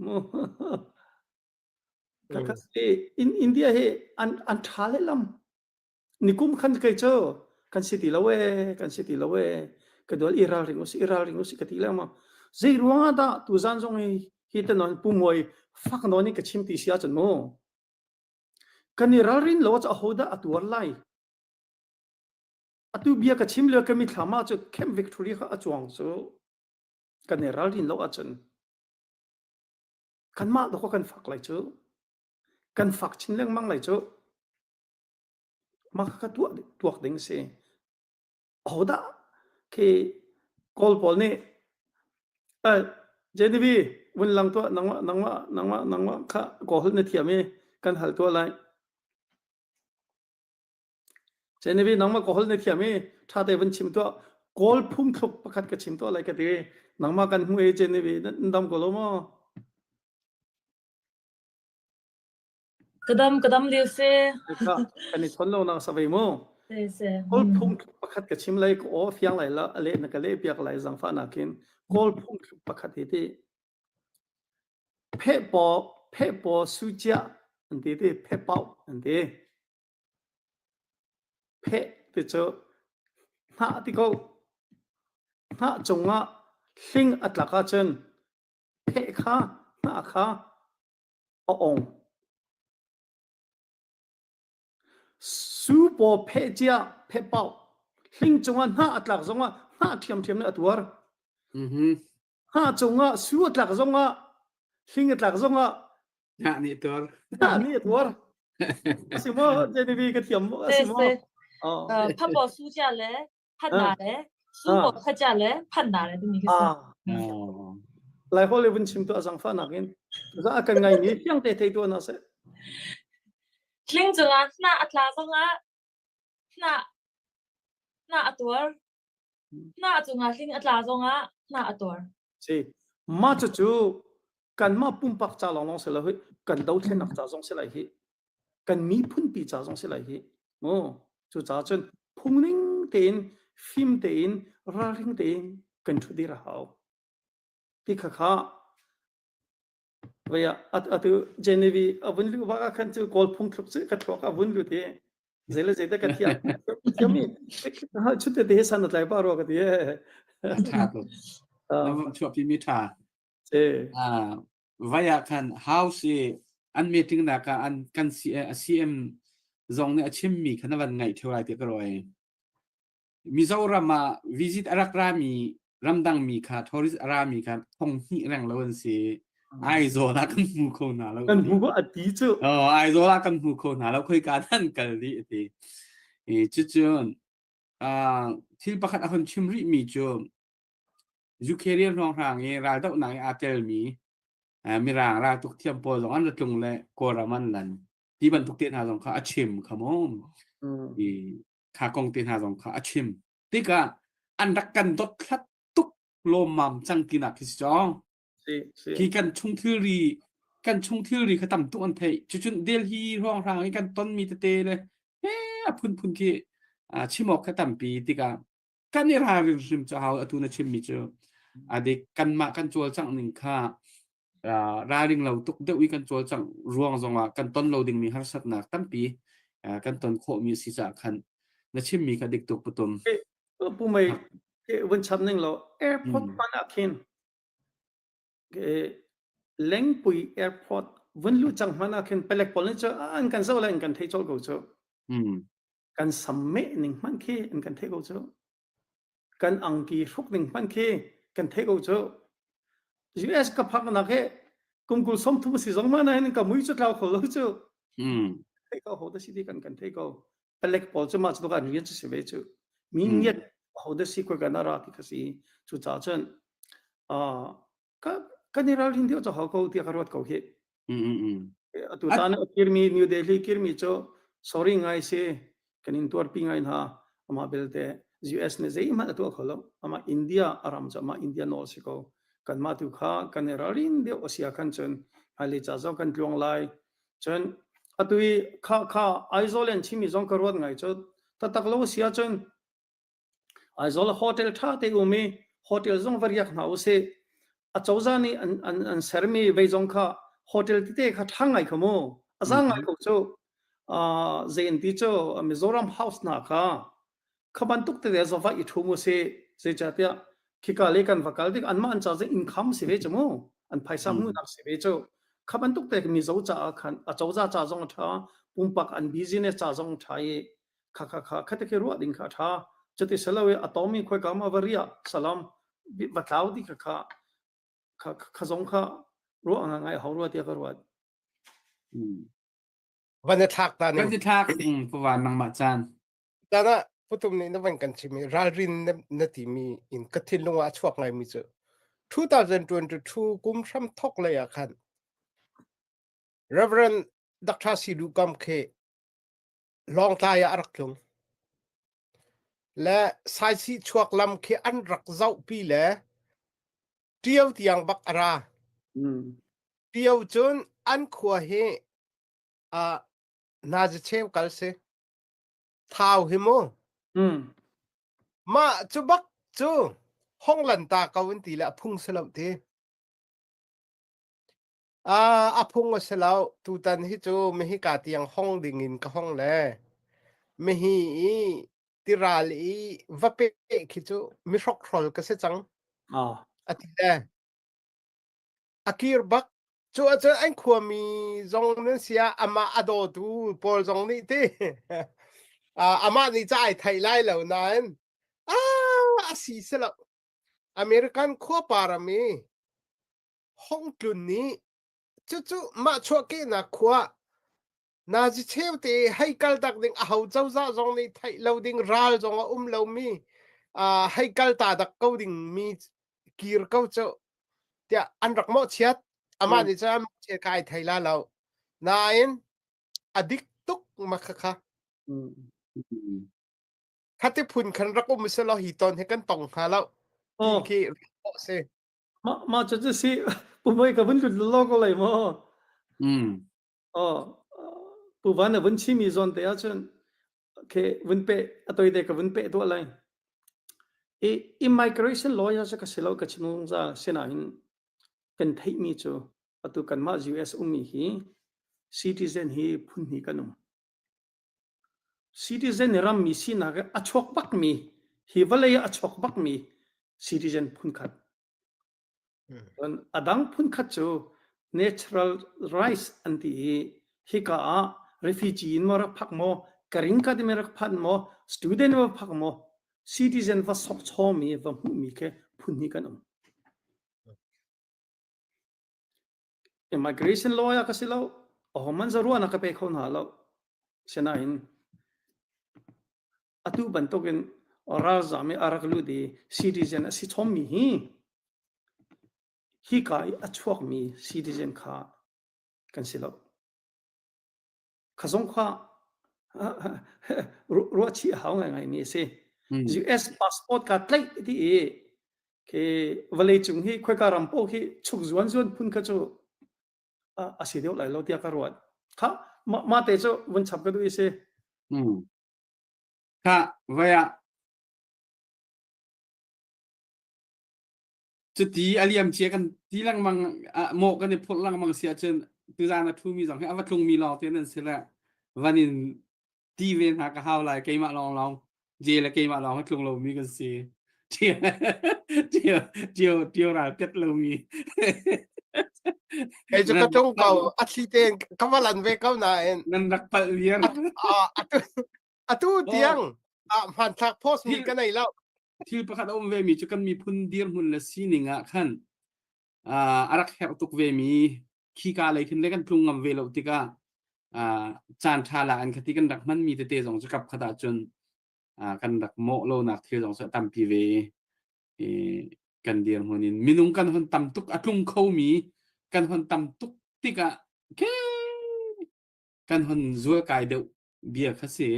Mu. Ka kha si in India hi an an ṭha lehlam. Nikum khan kei cu kan si ti lo ee, kan si ti lo ee, ka dual i ralring usih, i ralring usih ka ti lengmang. Zei ruang ah dah tuzan zong hi hi te non pumoi fak nawn in ka chim ti si ahcun mu. Kan i ralrin lo ah ahodah a tuar lai? Atu bia ka chim lio ka mithlam ah cu Camp Victory kha a cuang cu kan i ralrin lo ahcun kanmah dawkaw kan fak lai cu. Kan fak chin lengmang lai cu. Mah kha tuah tuak ding si. Ahodah khi Kawl pawl nih eh JDB vun lang tuah nangmah nangmah nangmah nangmah kha kawl holh na thiam i kan hal tuah lai. JDB nangmah kawl holh na thiam i ṭha te vun chim tuah. Kawl phungthluk pakhat ka chim tuah lai ka ti. Nangmah kan hmu i JDB nan dam ko lo maw? Ka dam, ka dam lio si. Kha kan i chon lo nak sa ve mu. Si, si. Kawl phung pakhat ka chim lai ka aw fiang lai la a leh na ka leh piak lai zangfah nakin Kawl phung pakhat hi ti phe paw phe paw su chia an ti ti phe pau an ti phe ti cu hnah ti ko hnah cungah hling a tlak ahcun phe kha hnah kha a ong. Su paw pheh cia pheh pauh hling cungah hnah a tlak zongah hnah ṭhiamṭhiam nih a tuar. Mm-hmm. Hnah cungah su a tlak zongah hling a tlak zongah hnah nih tuar. Hnah nih a tuar. Asi maw JDB ka thiam maw asi maw? Phapaw su cia le phan na le su paw kha cia le phan na le timi khi si. Lai hol le vun chim tu azang fa nakin za kan ngai mi fiang te thei tu na se. Hling cungah hna a tla zongah hna hna a tuar. Hna cungah hling a tla zongah hna a tuar. Si. Ma cu cu kanmah pumpak ca lawnglawng si lo hi kan dothlennak ca zong si lai hi kan miphunpi ca zong si lai hi mu cucaah cun phungning tein fim tein ralring tein kan ṭhutdir a hau ti kha kha vei ah atu Genevi a vun luh bak ah khan cu kawl phungthluk cu ka thluak a vun lut i zei le zei te ka thiam thiam mi chute te san a tlai pa rua ka ti e tha tuk chuahpi mi tha Vai ah khan House i an meeting nak ah an kan CM zong nih a chimmi kha na van ngaih theo lai ti ka ruai. Mizoram ah visit a rak rami ramdang mi kha tourist a rami kha thong hnih reng lo an si. Aizawl ah kan hmu kho hna lo. Kan hmu ko a ti cu. Oh, Aizawl ah kan hmu kho hna lo khoi ka nan kal dih a ti. I cucun thil pakhat a hun chim rih mi cu Ukraine hrawnghrang i raldohnak i aa telmi Mirang raltuk thiam pawl zong an ra tlung le Kawlram an lan ti bantuk te hna zong kha a chim kha mu. I kha kong te hna zong kha a chim. Tikah an rak kan dothlat tuk lawmmam cang tinak khi si cawng. Khi kan chung thilri kan chung thilri kha tam tuk an theih. Cucun Delhi hrawnghrang i kan tonmi tete le he a phunphun khi chim awk kha tampi tikah kan i ralrin hrim cu hau atu na chimmi cu adik kanmah kan cawlcangh ning kha ralring lo tuk deuh i kan cawlcangh ruang zongah kan ton lo dingmi harsatnak tampi kan ton khawhmi si caah khan na chimmi kha dik tuk putum pu mei vun chap ning lo airport hman ah khin lengpui airport vun lu cang hman ah khin palek pawl nih cu an kan zoh le an kan thei cawlh ko cu kan sammeh ning hmanh khi an kan theih ko cu. Kan angki hruk ning hmanh khi kan theih ko cu. US ka phaknak he kum kul 30 si zong ma nain ka mui cu tlau kho lo cu. Theih ko ho da si ti kan kan theih ko. Palek pawl cu mah cu kan rian cu si ve cu. Mi ngiat ho da si ko kan ra ti ka si. Cu ca cun ka kan i ralrin deuh cu hau ko tiah ka ruat ko hi. Atu tan a kirmi New Delhi kirmi cu sorry ngai si kan in tuarpi ngai hna amah belte US nih zeihmanh a tuah kho lo amah India a ram cu amah India nawl si ko kanmah tu kha kan i ralrin deuh a si ah khan cun hmailei ca zong kan tluang lai cun atu i kha kha Aizawl an chimmi zong ka ruat ngai cu taktak lo a si ahcun Aizawl hotel ṭha te um i hotel zong va riak hna usih. Acozah nih an, an, an sermi vei zong kha hotel tete kha ṭha ngai kha mu. A zang ngai ko cu. Uh, zei an ti cu Mizoram House hna kha kha bantuk tete zo va i ṭhum usih. Zeicahtiah khika le kan va kal tik anmah an ca cu income si ve cu mu. An phaisa hmuhnak si ve cu. Kha bantuk te Mizo caah khan acozah ca zong a ṭha. Pumpak an business ca zong ṭha i kha kha kha khate khi ruah ding kha a ṭha. Cuti si lo i a tawmi khoika ma va riah salam va tlau ti kha kha kha kha zong kha ruah ngai hau rua tiah ka ruat. Van i thlak ta ning. Kan i thlak pawan nangmah caan. Tana putum nih na van kan chim i ralrin na, na timi in ka thinlung ah a chuak ngaimi cu 2022 kum hram thok lei ah khan Reverend Dr. Silu Kam khi Lawngtlai ah a rak tlung. Le Saisih chuak lam khi an rak zohpi le Ṭio tiang bak a ra. Ṭio cun an khua hi uh, nazi cheu kal si. Thau hi mu. Mah cu bak cu hong lan ta ko in ti le a phung si lo ti. A phung a si lo. Tutan hi cu mihika tiang hong ding in ka hong le mihi i tiral i va pe khi cu mi hrokhrol ka si cang. A ti le a kir bak cu ahcun an khuami zong nan sia amah a dawtu pawl zong nih ti amah nih ca ai theih lai lo nain a si si lo American khua param i Hong Tlun nih cucu mah chuahkehnak khua nazi cheu te hei kal tak ding aho cozah zong nih theih lo ding ral zong a um lomi uh, hei kal ta dak ko ding mi kir ko cu tiah an rak mawhchiat amah nih cun mawhchiat ka ai thei la lo nain a dik tuk ma kha kha khati phun khan rak um se lo hi ton he kan tong hnga lo ti khi si Mah mah cu cu si pumoi ka vun lut lo ko lai maw? Mm. Oh, pu van na vun chimi zawn te ahcun ke vun pe a toi te ka vun pe tuah lai. I immigration lawyer cu ka si lo ka chim zungzal sinain kan theihmi cu atu kanmah US ummi hi citizen hi phun hnih kan um. Citizen rammi sinak a chuak bakmi hi vawlei ah a chuak bakmi citizen phunkhat. Cun a dang phunkhat cu natural rights an ti i hika ah refugee in maw rak phak maw, green card in rak phan maw, student va phak maw, citizen va sok chawmi va hmuhmi khi phun hnih kan um. Immigration lawyer ka si lo. Ahohmanh zaruahnak ka pe kho hna lo. Sinain atu bantukin ralzam i a rak lut i citizen a si chommi hi hika i a chuakmi citizen kha kan si lo. Kha zong kha ruahchih a hau ngaingaimi a si. US passport ka tlaih ti i khi vawlei cung hi khoika ram paoh khi chuk zuan zuan phun kha cu a si deuh lai lo tiah ka ruat. Kha ma te cu vun chap ka duh i si. Kha vai ah Cuti a liam cia kan ti lengmang mawh kan i phurh lengmang si ahcun tuzaan a ṭhumi zong hi a va tlungmi lawng te nan si le van in ti ve hna ka hau lai keimah lawng lawng je le keimah lawng a tlung lomi kan si. Ṭio ṭio ṭio ral pet lomi. Kei cu ka tlung ko a thli tein ka va lan ve ko nain nan rak palh viar. Atu atu tiang hmanthlak post mi ka nei lo. Thil pakhat a um ve mi cu kan miphun dirhmun le sining ah khan a rak herh tuk ve mi khika lei khin le kan tlung ngam ve lo tikah caan ṭha la an khati kan rak hman mi tete zong cu kap khat ah cun kan rak mawh lonak thil zong cu a tampi ve i kan dirhmun in minung kan hon tam tuk a tlung kho mi kan hon tam tuk tikah ke kan hon zual kai deuh bia kha si.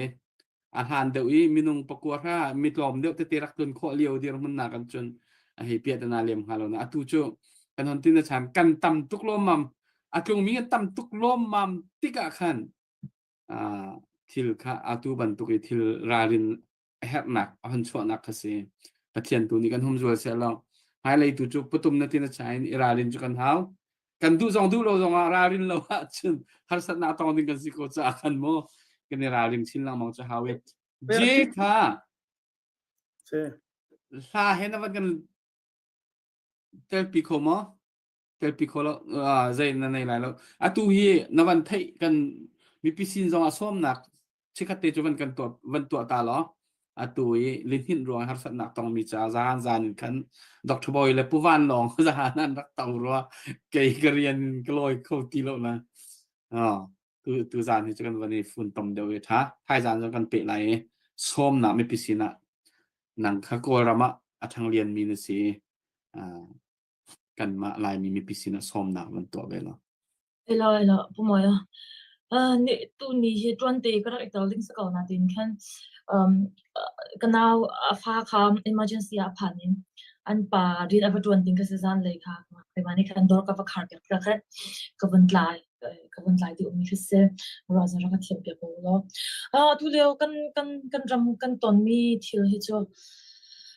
A hlan deuh i minung pakua hra mi tlawm deuh tete rak tlun khawh lio dirhmun nak an cun a hei piah tana lem hnga lo na atu cu kan hon tin chan kan tam tuk lawmmam a tlungmi kan tam tuk lawmmam tikah khan thil kha atu bantuk i thil ralrin a herhnak a hon chuahnak kha si Pathian tu nih kan humzual seh law hmailei tu cu putum na tin a chain i ralrin cu kan hau kan duh zong duh lo zong ah ralrin lo ahcun harsatnak tong ding kan si ko caah khan mu kan i ralring chin lengmang cu hau i je kha hla he na van kan telpi kho maw telpi kho lo zei na nei lai lo atu hi na van theih kan. Mipi sin zong ah sawmnak chikhat te cu van kan tuah van tuah ta law atu i lihninh ruang harsatnak tongmi ca zahan zan in khan Dr. Bawi le Pu Van Lawng zahan an rak to rua kei ka rian ka lawi kho ti lo na tu tu zan hi cu kan van i fun tom deuh i tha thai zan zong kan peh lai i sawmnak mipi sinah nang kha Kawlram ah a ṭhanglian mi na si kanmah Laimi mipi sinah sawmnak van tuah ve law. Elo elo pu Mawi ni tu ni hi tuan te ka rak i tel ding si ko na tin khan um ka nau a fa kha emergency ah phan in an pa rian a va tuan ding ka si zan lei kha keimah nih khan dawr ka va khar piak ka khan ka vun tlai ka vun tlai dih ummi khi si ruah zong rak ka thiam piak ko law. Tu lio kan kan kan ram kan tonmi thil hi cu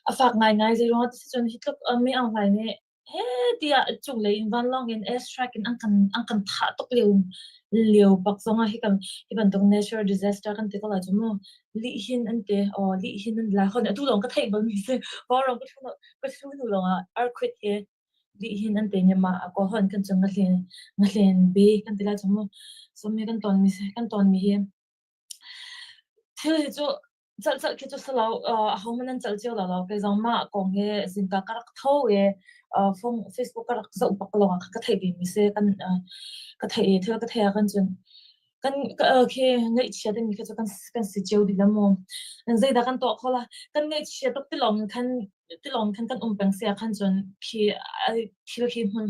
a fak ngaingai zei ruangah ti si cun hi tluk mi Aung Hlaing nih he tiah cunglei in vanlawng in airstrike in an kan an kan thah tuk lio lio bak zongah hi kan hi bantuk natural disaster kan ti ko lai cu mu lihhin an ti aw lihhin an lai hon atu lawng ka theih bal mi si vaurawng ka thu ka thu hnu lawngah earthquake hi lihhin an ti nya ma ko hon kan cung nga hlen nga hlen be kan ti lai cu mu so mi kan ton mi kan ton mi hi thil hi cu Calh calh khi cu si lo, ahohmanh nan calh cio lo lo. Kei zong mah kong hi zingka ka rak tho i phone Facebook ka rak zoh bak lawngah khan ka theih vemi si. Kan ka theih i thil ka theih ahkhan cun kan khi ngaihchia timi khi cu kan kan si cio dih la mu. Zeidah kan tuah khawh lai? Kan ngaihchia tuk ti lawng in khan tilawng khan kan um peng si ahkhan cun khi thil khi hmun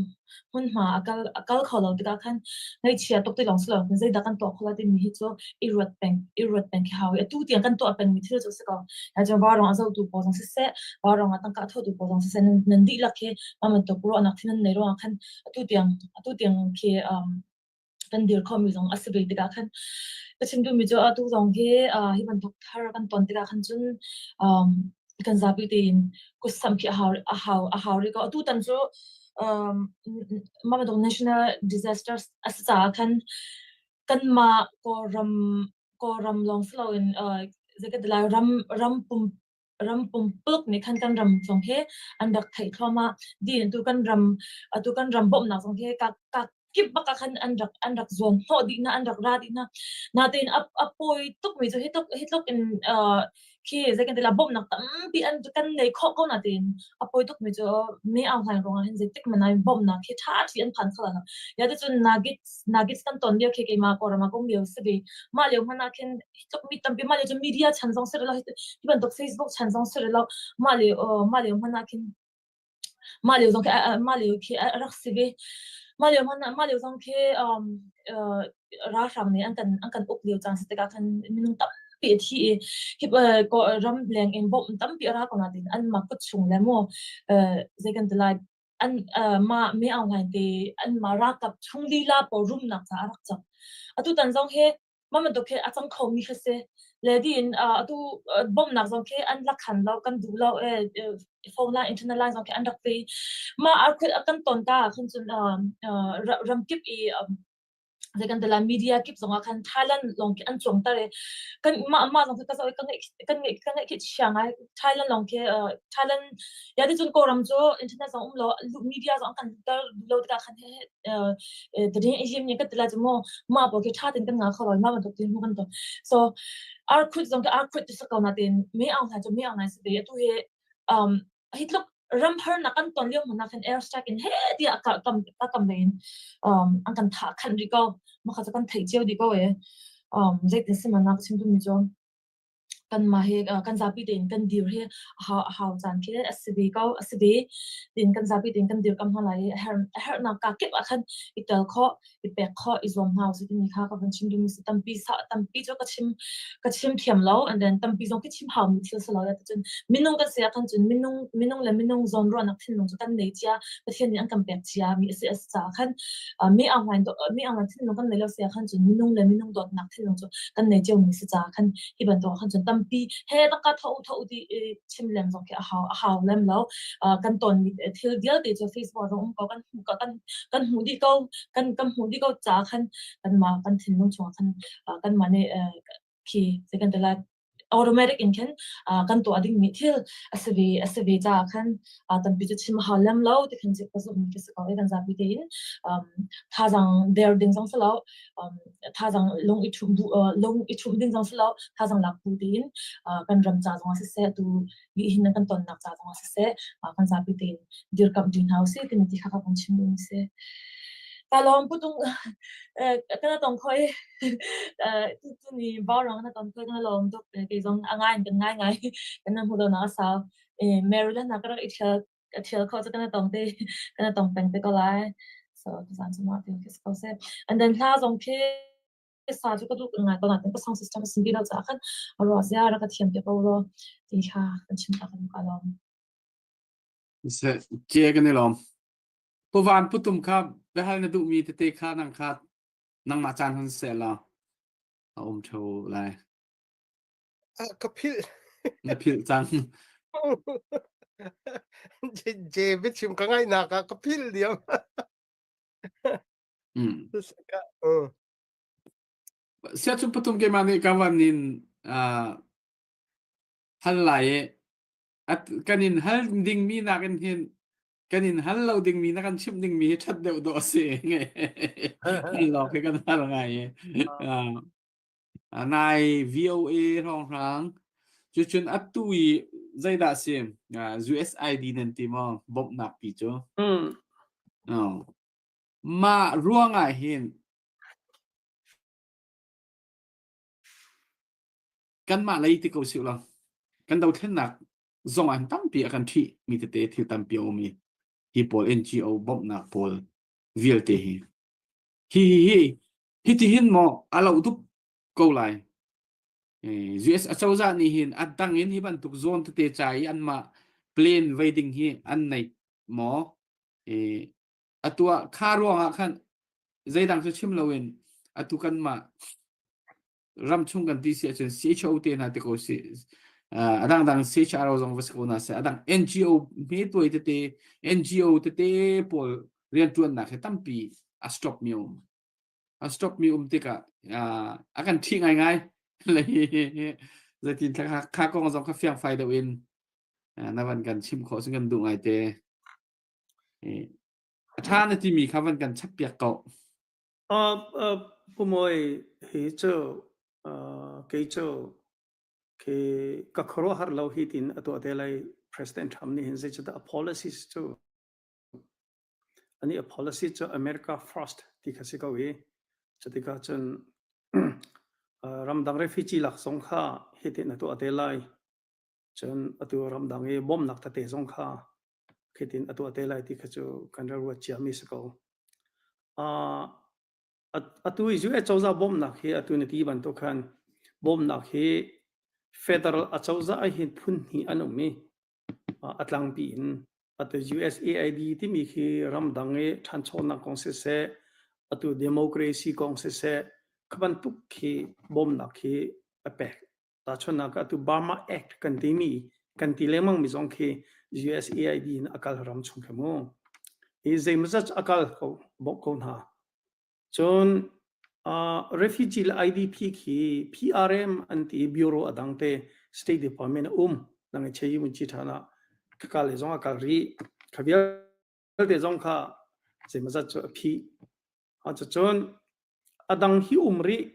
hmunhma a kal a kal kho lo tikah khan ngaihchia tuk ti lawng si lo zeidah kan tuah kho lai timi hi cu i ruat peng i ruat peng khi hau i atu tiang kan tuah pengmi thil cu a si ko. Cun vaurawng a zohtu pawl zong siseh, vaurawng ah tangka a thotu pawl zong siseh nan, nan dihlak hi mah bantuk ruahnak thi nan nei ruangah khan atu tiang atu tiang khi um, kan dir khomi zong a si ve tikah khan ka chim duhmi cu atu zong hi hi bantuk thar kan ton tikah khan cun um, kan zapi tein kutsamh khi a hau a hau a hau rih ko. Atu tan cu um, mah bantuk national disasters a si caah khan kanmah Kawlram Kawlram lawng si loin uh, zei ka ti lai ram ram pum ram pumpuluk nih khan kan ram zong hi an rak theih thluahmah. Din atu kan ram atu kan ram bawmhnak zong hi ka ka kip bak ah khan an rak an rak zuan hnawh dih hna an rak ra dih hna. Natein a a pawi tukmi cu hi tluk hi tluk in uh, khi zei kan ti la bawmhnak tampi an kan nei khawh ko natein a pawi tukmi cu me Aung Hlaing ruangah hin zeitik hmanh ah bawmhnak hi ṭha ṭhi an phan kho lo. Ya ti cun Nagit Nagit kan ton lio khi keimah Kawlram ah ka um lio si ve. Mah lio hmanh ah khin tluk mi tampi mah lio cu media chan zong si rih lo hi bantuk Facebook chan zong si rih lo mah lio mah lio hmanh ah khin mah lio zong khi mah lio khi a rak si ve mah lio hmanh ah mah lio zong khi um ralhrang nih an kan an kan uk lio caan si tikah khan minung tampi a thi i hi ram leng in bawmh tampi a ra ko nain anmah kut chung le mu zei kan ti lai an mah Me Aung Hlaing te anmah ralkap chung lila pawl rumnak caah a rak cang atu tan zong hi mah bantuk khi a cang khomi khi si. Le din atu bawmhnak zong khi an rak khan lo, kan duh lo phone line, internet line zong khi an rak pe. Mah a kan ton ta ah khan cun ramkip i zei kan ti lai media kip zong ah khan Thailand lawng khi an cuang tar i kan mah mah zong khi ka zoh i ka ngaih kan ngaih ka ngaih khi chia ngai Thailand lawng khi Thailand ya ti cun Kawlram cu internet zong um lo media zong an kan ter lo tikah khan Tadin i him nih ka ti lai cu mu mah pawl khi ṭha tein kan ngah kho lo i mah bantuk thil hmu kan ton. So ar khut zong khi ar khut ti si ko natin me Aung Hlaing cu me Aung Hlaing si ve. Atu hi um, hi tluk ram harnak kan ton lio hmun ah khan air strike in he tiah ka kam ka kam in um, an kan thah khan rih ko. Mah kha cu kan theih cio dih ko e. Um, zeitin si man na ka chim duhmi cu Kanmah hi kan zapi tein kan dir hi a hau caan khi a si ve ko a si ve. Tiin kan zapi tein kan dirkamh hna lai i a herh a herhnak kaa kip ah khan i tel khawh, i pek khawh, i zuam hna usih timi kha ka vun chim duhmi si. Tampi sa tampi cu ka chim ka chim thiam lo and then tampi zong khi chim haumi thil si lo. Cun minung kan si ah khan cun minung minung le minung zawnruahnak thinlung cu kan nei cia, Pathian nih an kan pek cia mi a si a si caah khan mi Aung mi Aung thinlung kan nei lo si ah khan cun minung le minung dawtnak thinlung cu kan nei cio mi si caah khan hi bantuk ah khan cun tampi he tangka tho u tho u ti chim lem zong khi a hau a hau lem lo. Kan ton mi thil vialte cu Facebook zong um ko kan hmuh kan kan hmuh dih ko kan kan hmuh dih ko caah khan kanmah kan thinlung chungah khan kanmah nih khi zei kan ti lai. automatic in khin kan tuah dingmi thil a si ve a si ve caah khan tampi cu chim a hau lem lo ti khin ka zumh mi si ko i kan zapi tein thazaang der ding zong si lo thazaang lung i ṭhumh lung i ṭhumh ding zong si lo thazaang lak bu tein kan ram ca zong ah siseh tu nihin kan tonnak ca zong ah siseh kan zapi tein dirkamh ding hna usih timi ti kha ka vun chim duhmi si. Ka lawm putung kana tong khoi tu ni baurang na ton khoi kana lawm tuk kei zong a ngai kan ngai ngai kan hmu lo na sau Maryland na ka rak i thial ka thial kho cu kana tong te kana tong peng te ko lai so tuzan cu mah ti ko se and then hla zong khi sa cu ka duh ngai ko nain ka sound system a si lo caah khan ruah zia rak ka thiam te ko law ti kha kan chim ta kan ka lawm. Se che kan i lawm. Puvan putum kha biahal na duhmi tete kha nang kha nangmah caan hun seh law a um theo lai. Ah, ka philh. Na philh cang. Je biachim ka ngaihnak ah ka philh diam. Mm. Sia cu pathum keimah nih ka van in uh, hal lai i at kan in hal dingmi nakin hin kan in hal lo dingmi na kan chimh dingmi hi ṭhat deuh dawh a si hal lawng khi kan hal ngai i uh, nai VOA hrawnghrang cucun atu i zeidah si uh, USID nan ti maw bawmhnak pi cu mm. oh. Mah ruangah hin kanmah lei ti ko sih law kan dothlennak zong ah hin tampi a kan ṭhih mi tete thil tampi a um i hi pawl NGO bawmhnak pawl vialte hi hi hi hi hiti hin maw a lo dup ko lai US acozah nih hin a dang in hi bantuk zawn tete ca i anmah plane vei ding hi an nei maw atu ah kha ruangah khan zeidang cu chim loin atu kanmah ramchung kan ti si ahcun CHO te hna te ko si a dangdang CHRO zong va si ko na seh a dang NGO hme tuai tete NGO tete pawl rianṭuannak hi tampi a stop mi um a stop mi um tikah a kan ṭhi ngaingai zeitin kha kha kong zong kha fiangfai deuh in na van kan chim khawh cun kan duh ngai te A ṭha na timi kha van kan chappiak ko. Uh, uh, Pumawi hi cu uh, kei cu khi ka khuaruahhar lo hi tin a tuah te lai President Trump nih hin zeicahtiah a policies cu ani a policy cu America first ti kha si ko i cutikah cun uh, ramdang refugee lak zong kha hitin a tuah te lai cun atu ramdang i bawmnak tete zong kha khitin a tuah te lai ti kha cu kan rak ruat ciami si ko. Uh, atu i US cozah bawmhnak hi atu na ti bantuk khan bawmhnak hi federal acozah ah hin phun hnih an um i a tlangpi in atu USAID timi khi ramdang i ṭhanchonak kong siseh atu democracy kong siseh kha bantuk khi bawmhnak khi a pek Tahchunhnak ah atu Burma Act kan timi kan ti lengmang mi zong khi USAID in a kal ram chung khi mu. Hi zeimawzat a kal ko bawmh ko hna. Cun uh, refugee le IDP khi PRM an ti bureau a dang te State Department a um. Nang che yi mun chi thana ka kal le zong a kal ri. Kha vialte zong kha zeimawzat cu a phi. Cun a dang hi um rih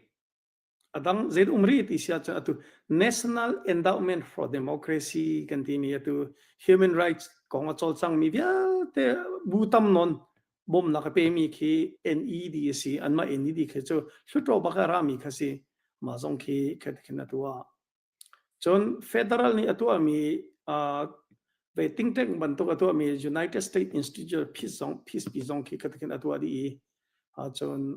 A dang zei um rih ti si ahcun atu National Endowment for Democracy kan timi atu human rights kong a cawlcangmi vialte bu tam nawn bawmhnak a pemi khi NED a si. Anmah NED khi cu Hluttaw bak a rami kha si. Mah zong khi khin a tuah. Cun federal nih a tuahmi uh, ve think tank bantuk a tuahmi United States Institute of Peace zong Peace pi zong khi khatakhin a tuah dih i uh, cun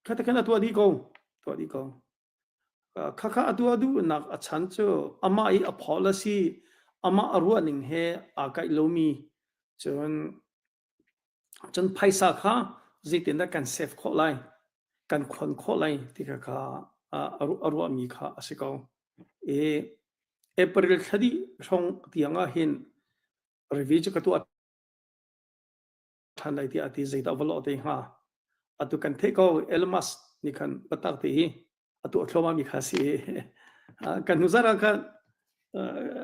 Khatakhan a tuah dih ko. Tuah dih ko. Khakha a tuah duhnak a chan cu amah i a policy amah a ruahning he aa kaih lomi cun cun phaisa kha zeitindah kan save khawh lai kan khon khawh lai ti kha kha a ruahmi kha a si ko. I April thla dih hrawng tiang ah hin review cu ka tuah ṭhan lai tiah a ti zeidah va lawh te hnga atu kan theih ko Elon Musk nih khan biatak te hi a tuah thluahmah mi kha si. Kan hnu zarh ah khan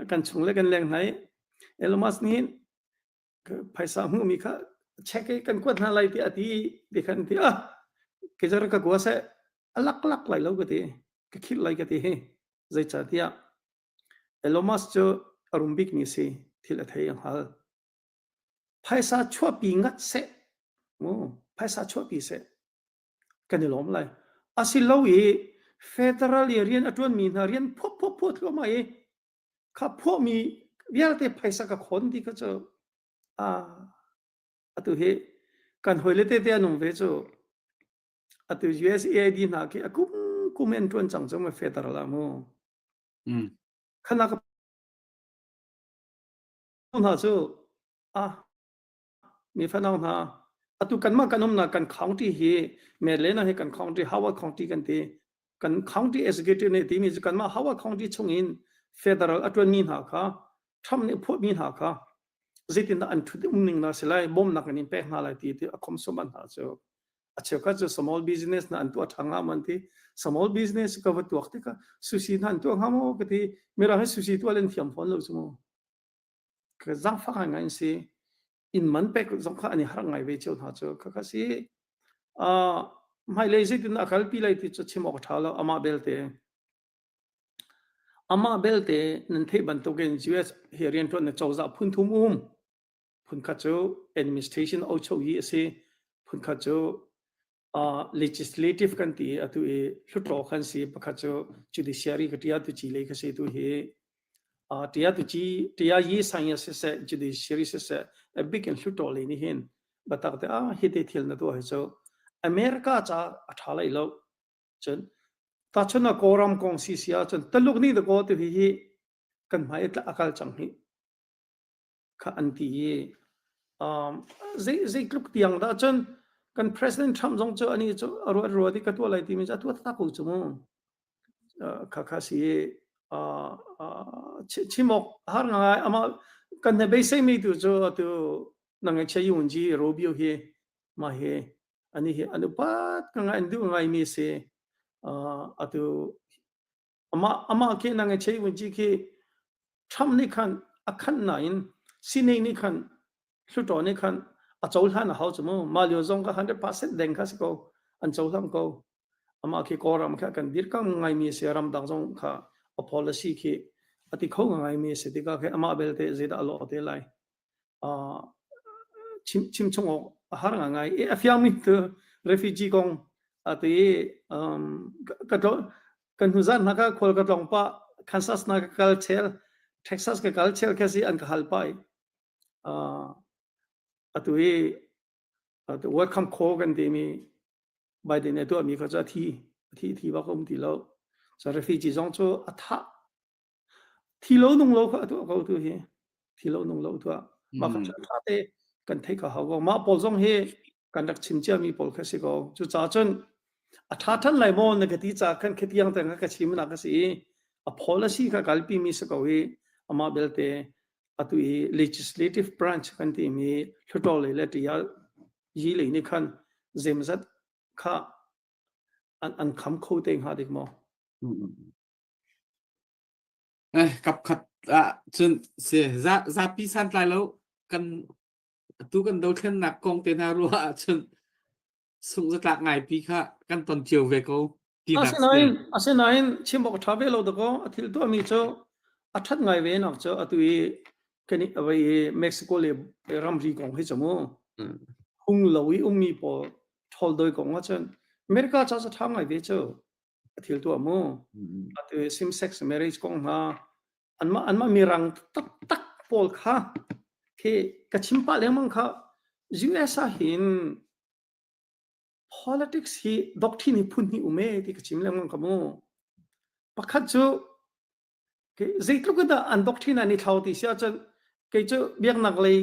kan chung le kan leng hna i Elon Musk nih phaisa hmuhmi kha check i kan kuat hna lai tiah a ti ti khan ti ah kei cu ka kua seh a lak lak lai lo ka ti ka khilh lai ka ti hi zeicahtiah Elon Musk cu a rum bikmi si thil a thei a hngal phaisa chuahpi ngat seh mu phaisa chuahpi seh kan i lawm lai asilo i federal i rian a ṭuanmi hna rian phuah phuah phuah thluahmah i kha phuahmi vialte phaisa ka khon ti kha cu a atu hi kan hawile te te an um ve cu atu USAID hna khi a kum kum in ṭuan cang cu ma federal ah mu khana ka hna cu a mi fanau hna atu kanmah kan umnak kan county hi Maryland hi kan county Howard County kan ti kan county executive nih timi cu kanmah Howard County chungin federal a ṭuanmi hna kha Trump nih phuahmi hna kha zeitindah an ṭhut um ning na si lai bawmnak in in pek hna lai ti ti a khomsum an hna cu a cheukhat cu small business na an tuah ṭha nga man ti small business ka va tuak tikah sushi hna an tuah hnga maw ka ti mirang hi sushi tuah len thiam fawn lo cu mu Ka zaangfak ngai an si. Inn man pek zong kha an i harh ngai ve cio hna cu khakha si. Uh, hmailei zeitin a kalpi lai ti cu chim awk a ṭha lo. Amah belte amah belte nan theih bantukin US hi rianṭuan na cozah phun thum um. Phunkhat cu administration ochoyi a si. Phunkhat cu uh, legislative kan ti atu i hlutlaw khan si pakhat cu judiciary ka tia tu chi lei kha si tu hi uh, tia tu chi tia yi sang ya se se judiciary se se a big in hlutlaw le ni hin batak te a hi te thil na tu hi chu America cha a tha lai lo chun ta chun a koram kong si sia chun taluk ni da ko tu hi hi kan hmai tla akal chang hi kha an ti i um, zei zeitluk tiang dah cun kan President Trump zong cu ani cu a ruat ruat i ka tuah lai timi cu a tuah tak ko cu mu kha kha si chim awk har ngai ama kan ne beisei mi tu cu atu nang che yun ji Rubio hi ma hi ani hi an upat ka ngai an duh ngai mi si atu Amah amah khi nang chei vun ci khi Trump nih khan a khanh nain Senate nih khan Hluttaw nih khan a cohlan a hau cu mu. Mah lio zong kha 100% deng kha si ko. An cohlang ko. Amah khi Kawlram kha kan dirkam ngaimi a si ramdang zong kha a policy khi a ti kho ngaimi a si tikah khi amah belte zeidah a lawh te lai. chim chim chung awk a har ngai i a fiangmi tu refugee kong atu i ka kan hnu zan hna ka khual ka tlong pa Kansas na ka kal chel Texas ka kal chel kha si an ka hal pa i atu i welcome call kan timi Biden nih tuahmi kha cu a thi a thi thi bak um ti lo so refugee zong cu a thah Thi lo nung lo kha a tuah ko tu hi. Thi lo nung lo tuah. Mah kha ṭha te kan theih kha hau ko. Mah pawl zong hi kan rak chim ciami pawl kha si ko. Cucaah cun a ṭha ṭhan lai maw na ka ti ca khan khitiang te ka chim nak a si i a policy kha kalpi mi si ko i amah belte atu i legislative branch kan timi hluttaw lei le ṭial yi lei nih khan zemzat kha an an kham kho te hnga dik maw? Eh, kap khat ah cun si za zapi santlai lo kan atu kan dothlennak kong te hna ruah ahcun sungh zatlak ngaipi kha kan ton cio ve ko tinak si. Asinain asinain chim awk ṭha ve lo dakaw a thil tuahmi cu a ṭhat ngai ve nak cu atu i kan i avei i Mexico le ramri kong hi cu mu hung lo i ummi pawl ṭhawl doi kong ahcun America ca cu ṭha ngai ve cu. a thil tuah mu atu same sex marriage kong hna anmah anmah mirang taktak pawl kha khi ka chim pah lengmang kha US ah hin politics hi doctrine hi phun hnih um e ti ka chim lengmang ka mu pakhat cu zeitluk in dah an doctrine an i thlau ti si ahcun kei cu biaknak lei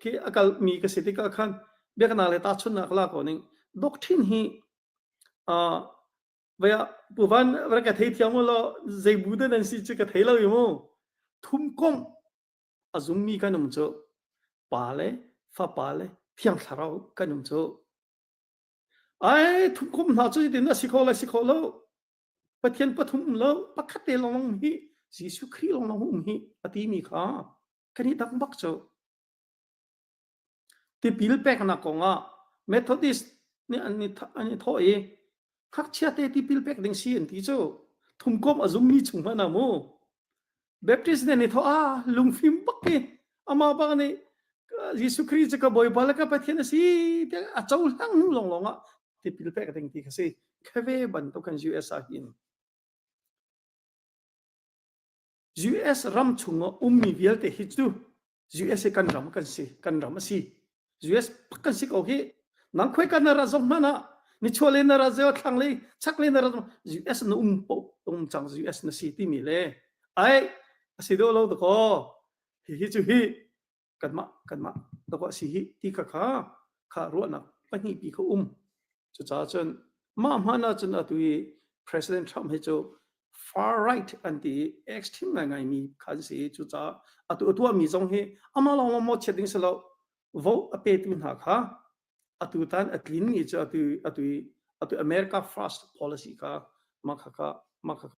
khi a kal mi ka si tikah khan biaknak lei tahchunhnak la ko ning doctrine hi uh, vaya puvan ra ka thei thiam lo zei bu dah nan si cu ka thei lo i mu thum kong a zummi kan um cu pa le fapa le thiang thlarau kan um cu ai thum kom hna cu tin a si kho lai si kho lo. Pathian pathum um lo, pakhat te lawng um hi, Jesuh Khrih lawng lawng um hi a timi kha kan i dang bak cu. Tipil peknak kong ah Methodist nih an i an i thawh i ngakchia te tipil pek ding si an ti cu thumkom a zummi chung hmanh ah mu Baptist nih an i thawh ah lungfim bak hi amah bak nih Jesuh Khrih cu ka Bawipa le ka Pathian a si tiah a cohlang hnu lawnglawng ah tipil pek ding ti kha si khave bantuk kan US ah hin US ram chung ah ummi vialte hi cu US hi kan ram kan si kan ram a si US kan si ko hi nang khoi kan ra zong hmanh ah nichuah le na ra zeo thlang le chak le na ra US na um po um cang US na si timi le ai asi do lo ko hi hi cu hi kanmah kanmah dawh a si hi ti kha kha kha ruahnak pahnih pi kha um cucaah cun mah hman ah cun atu i President Trump hi cu far right an ti i extreme ngaingai mi kha an si cucaah atu a tuahmi zong hi amah lawng lawng maw chiat ding si lo vote a petu hna kha atu tan a tlin mi cu atu atu atu America first policy kha mah kha kha mah kha.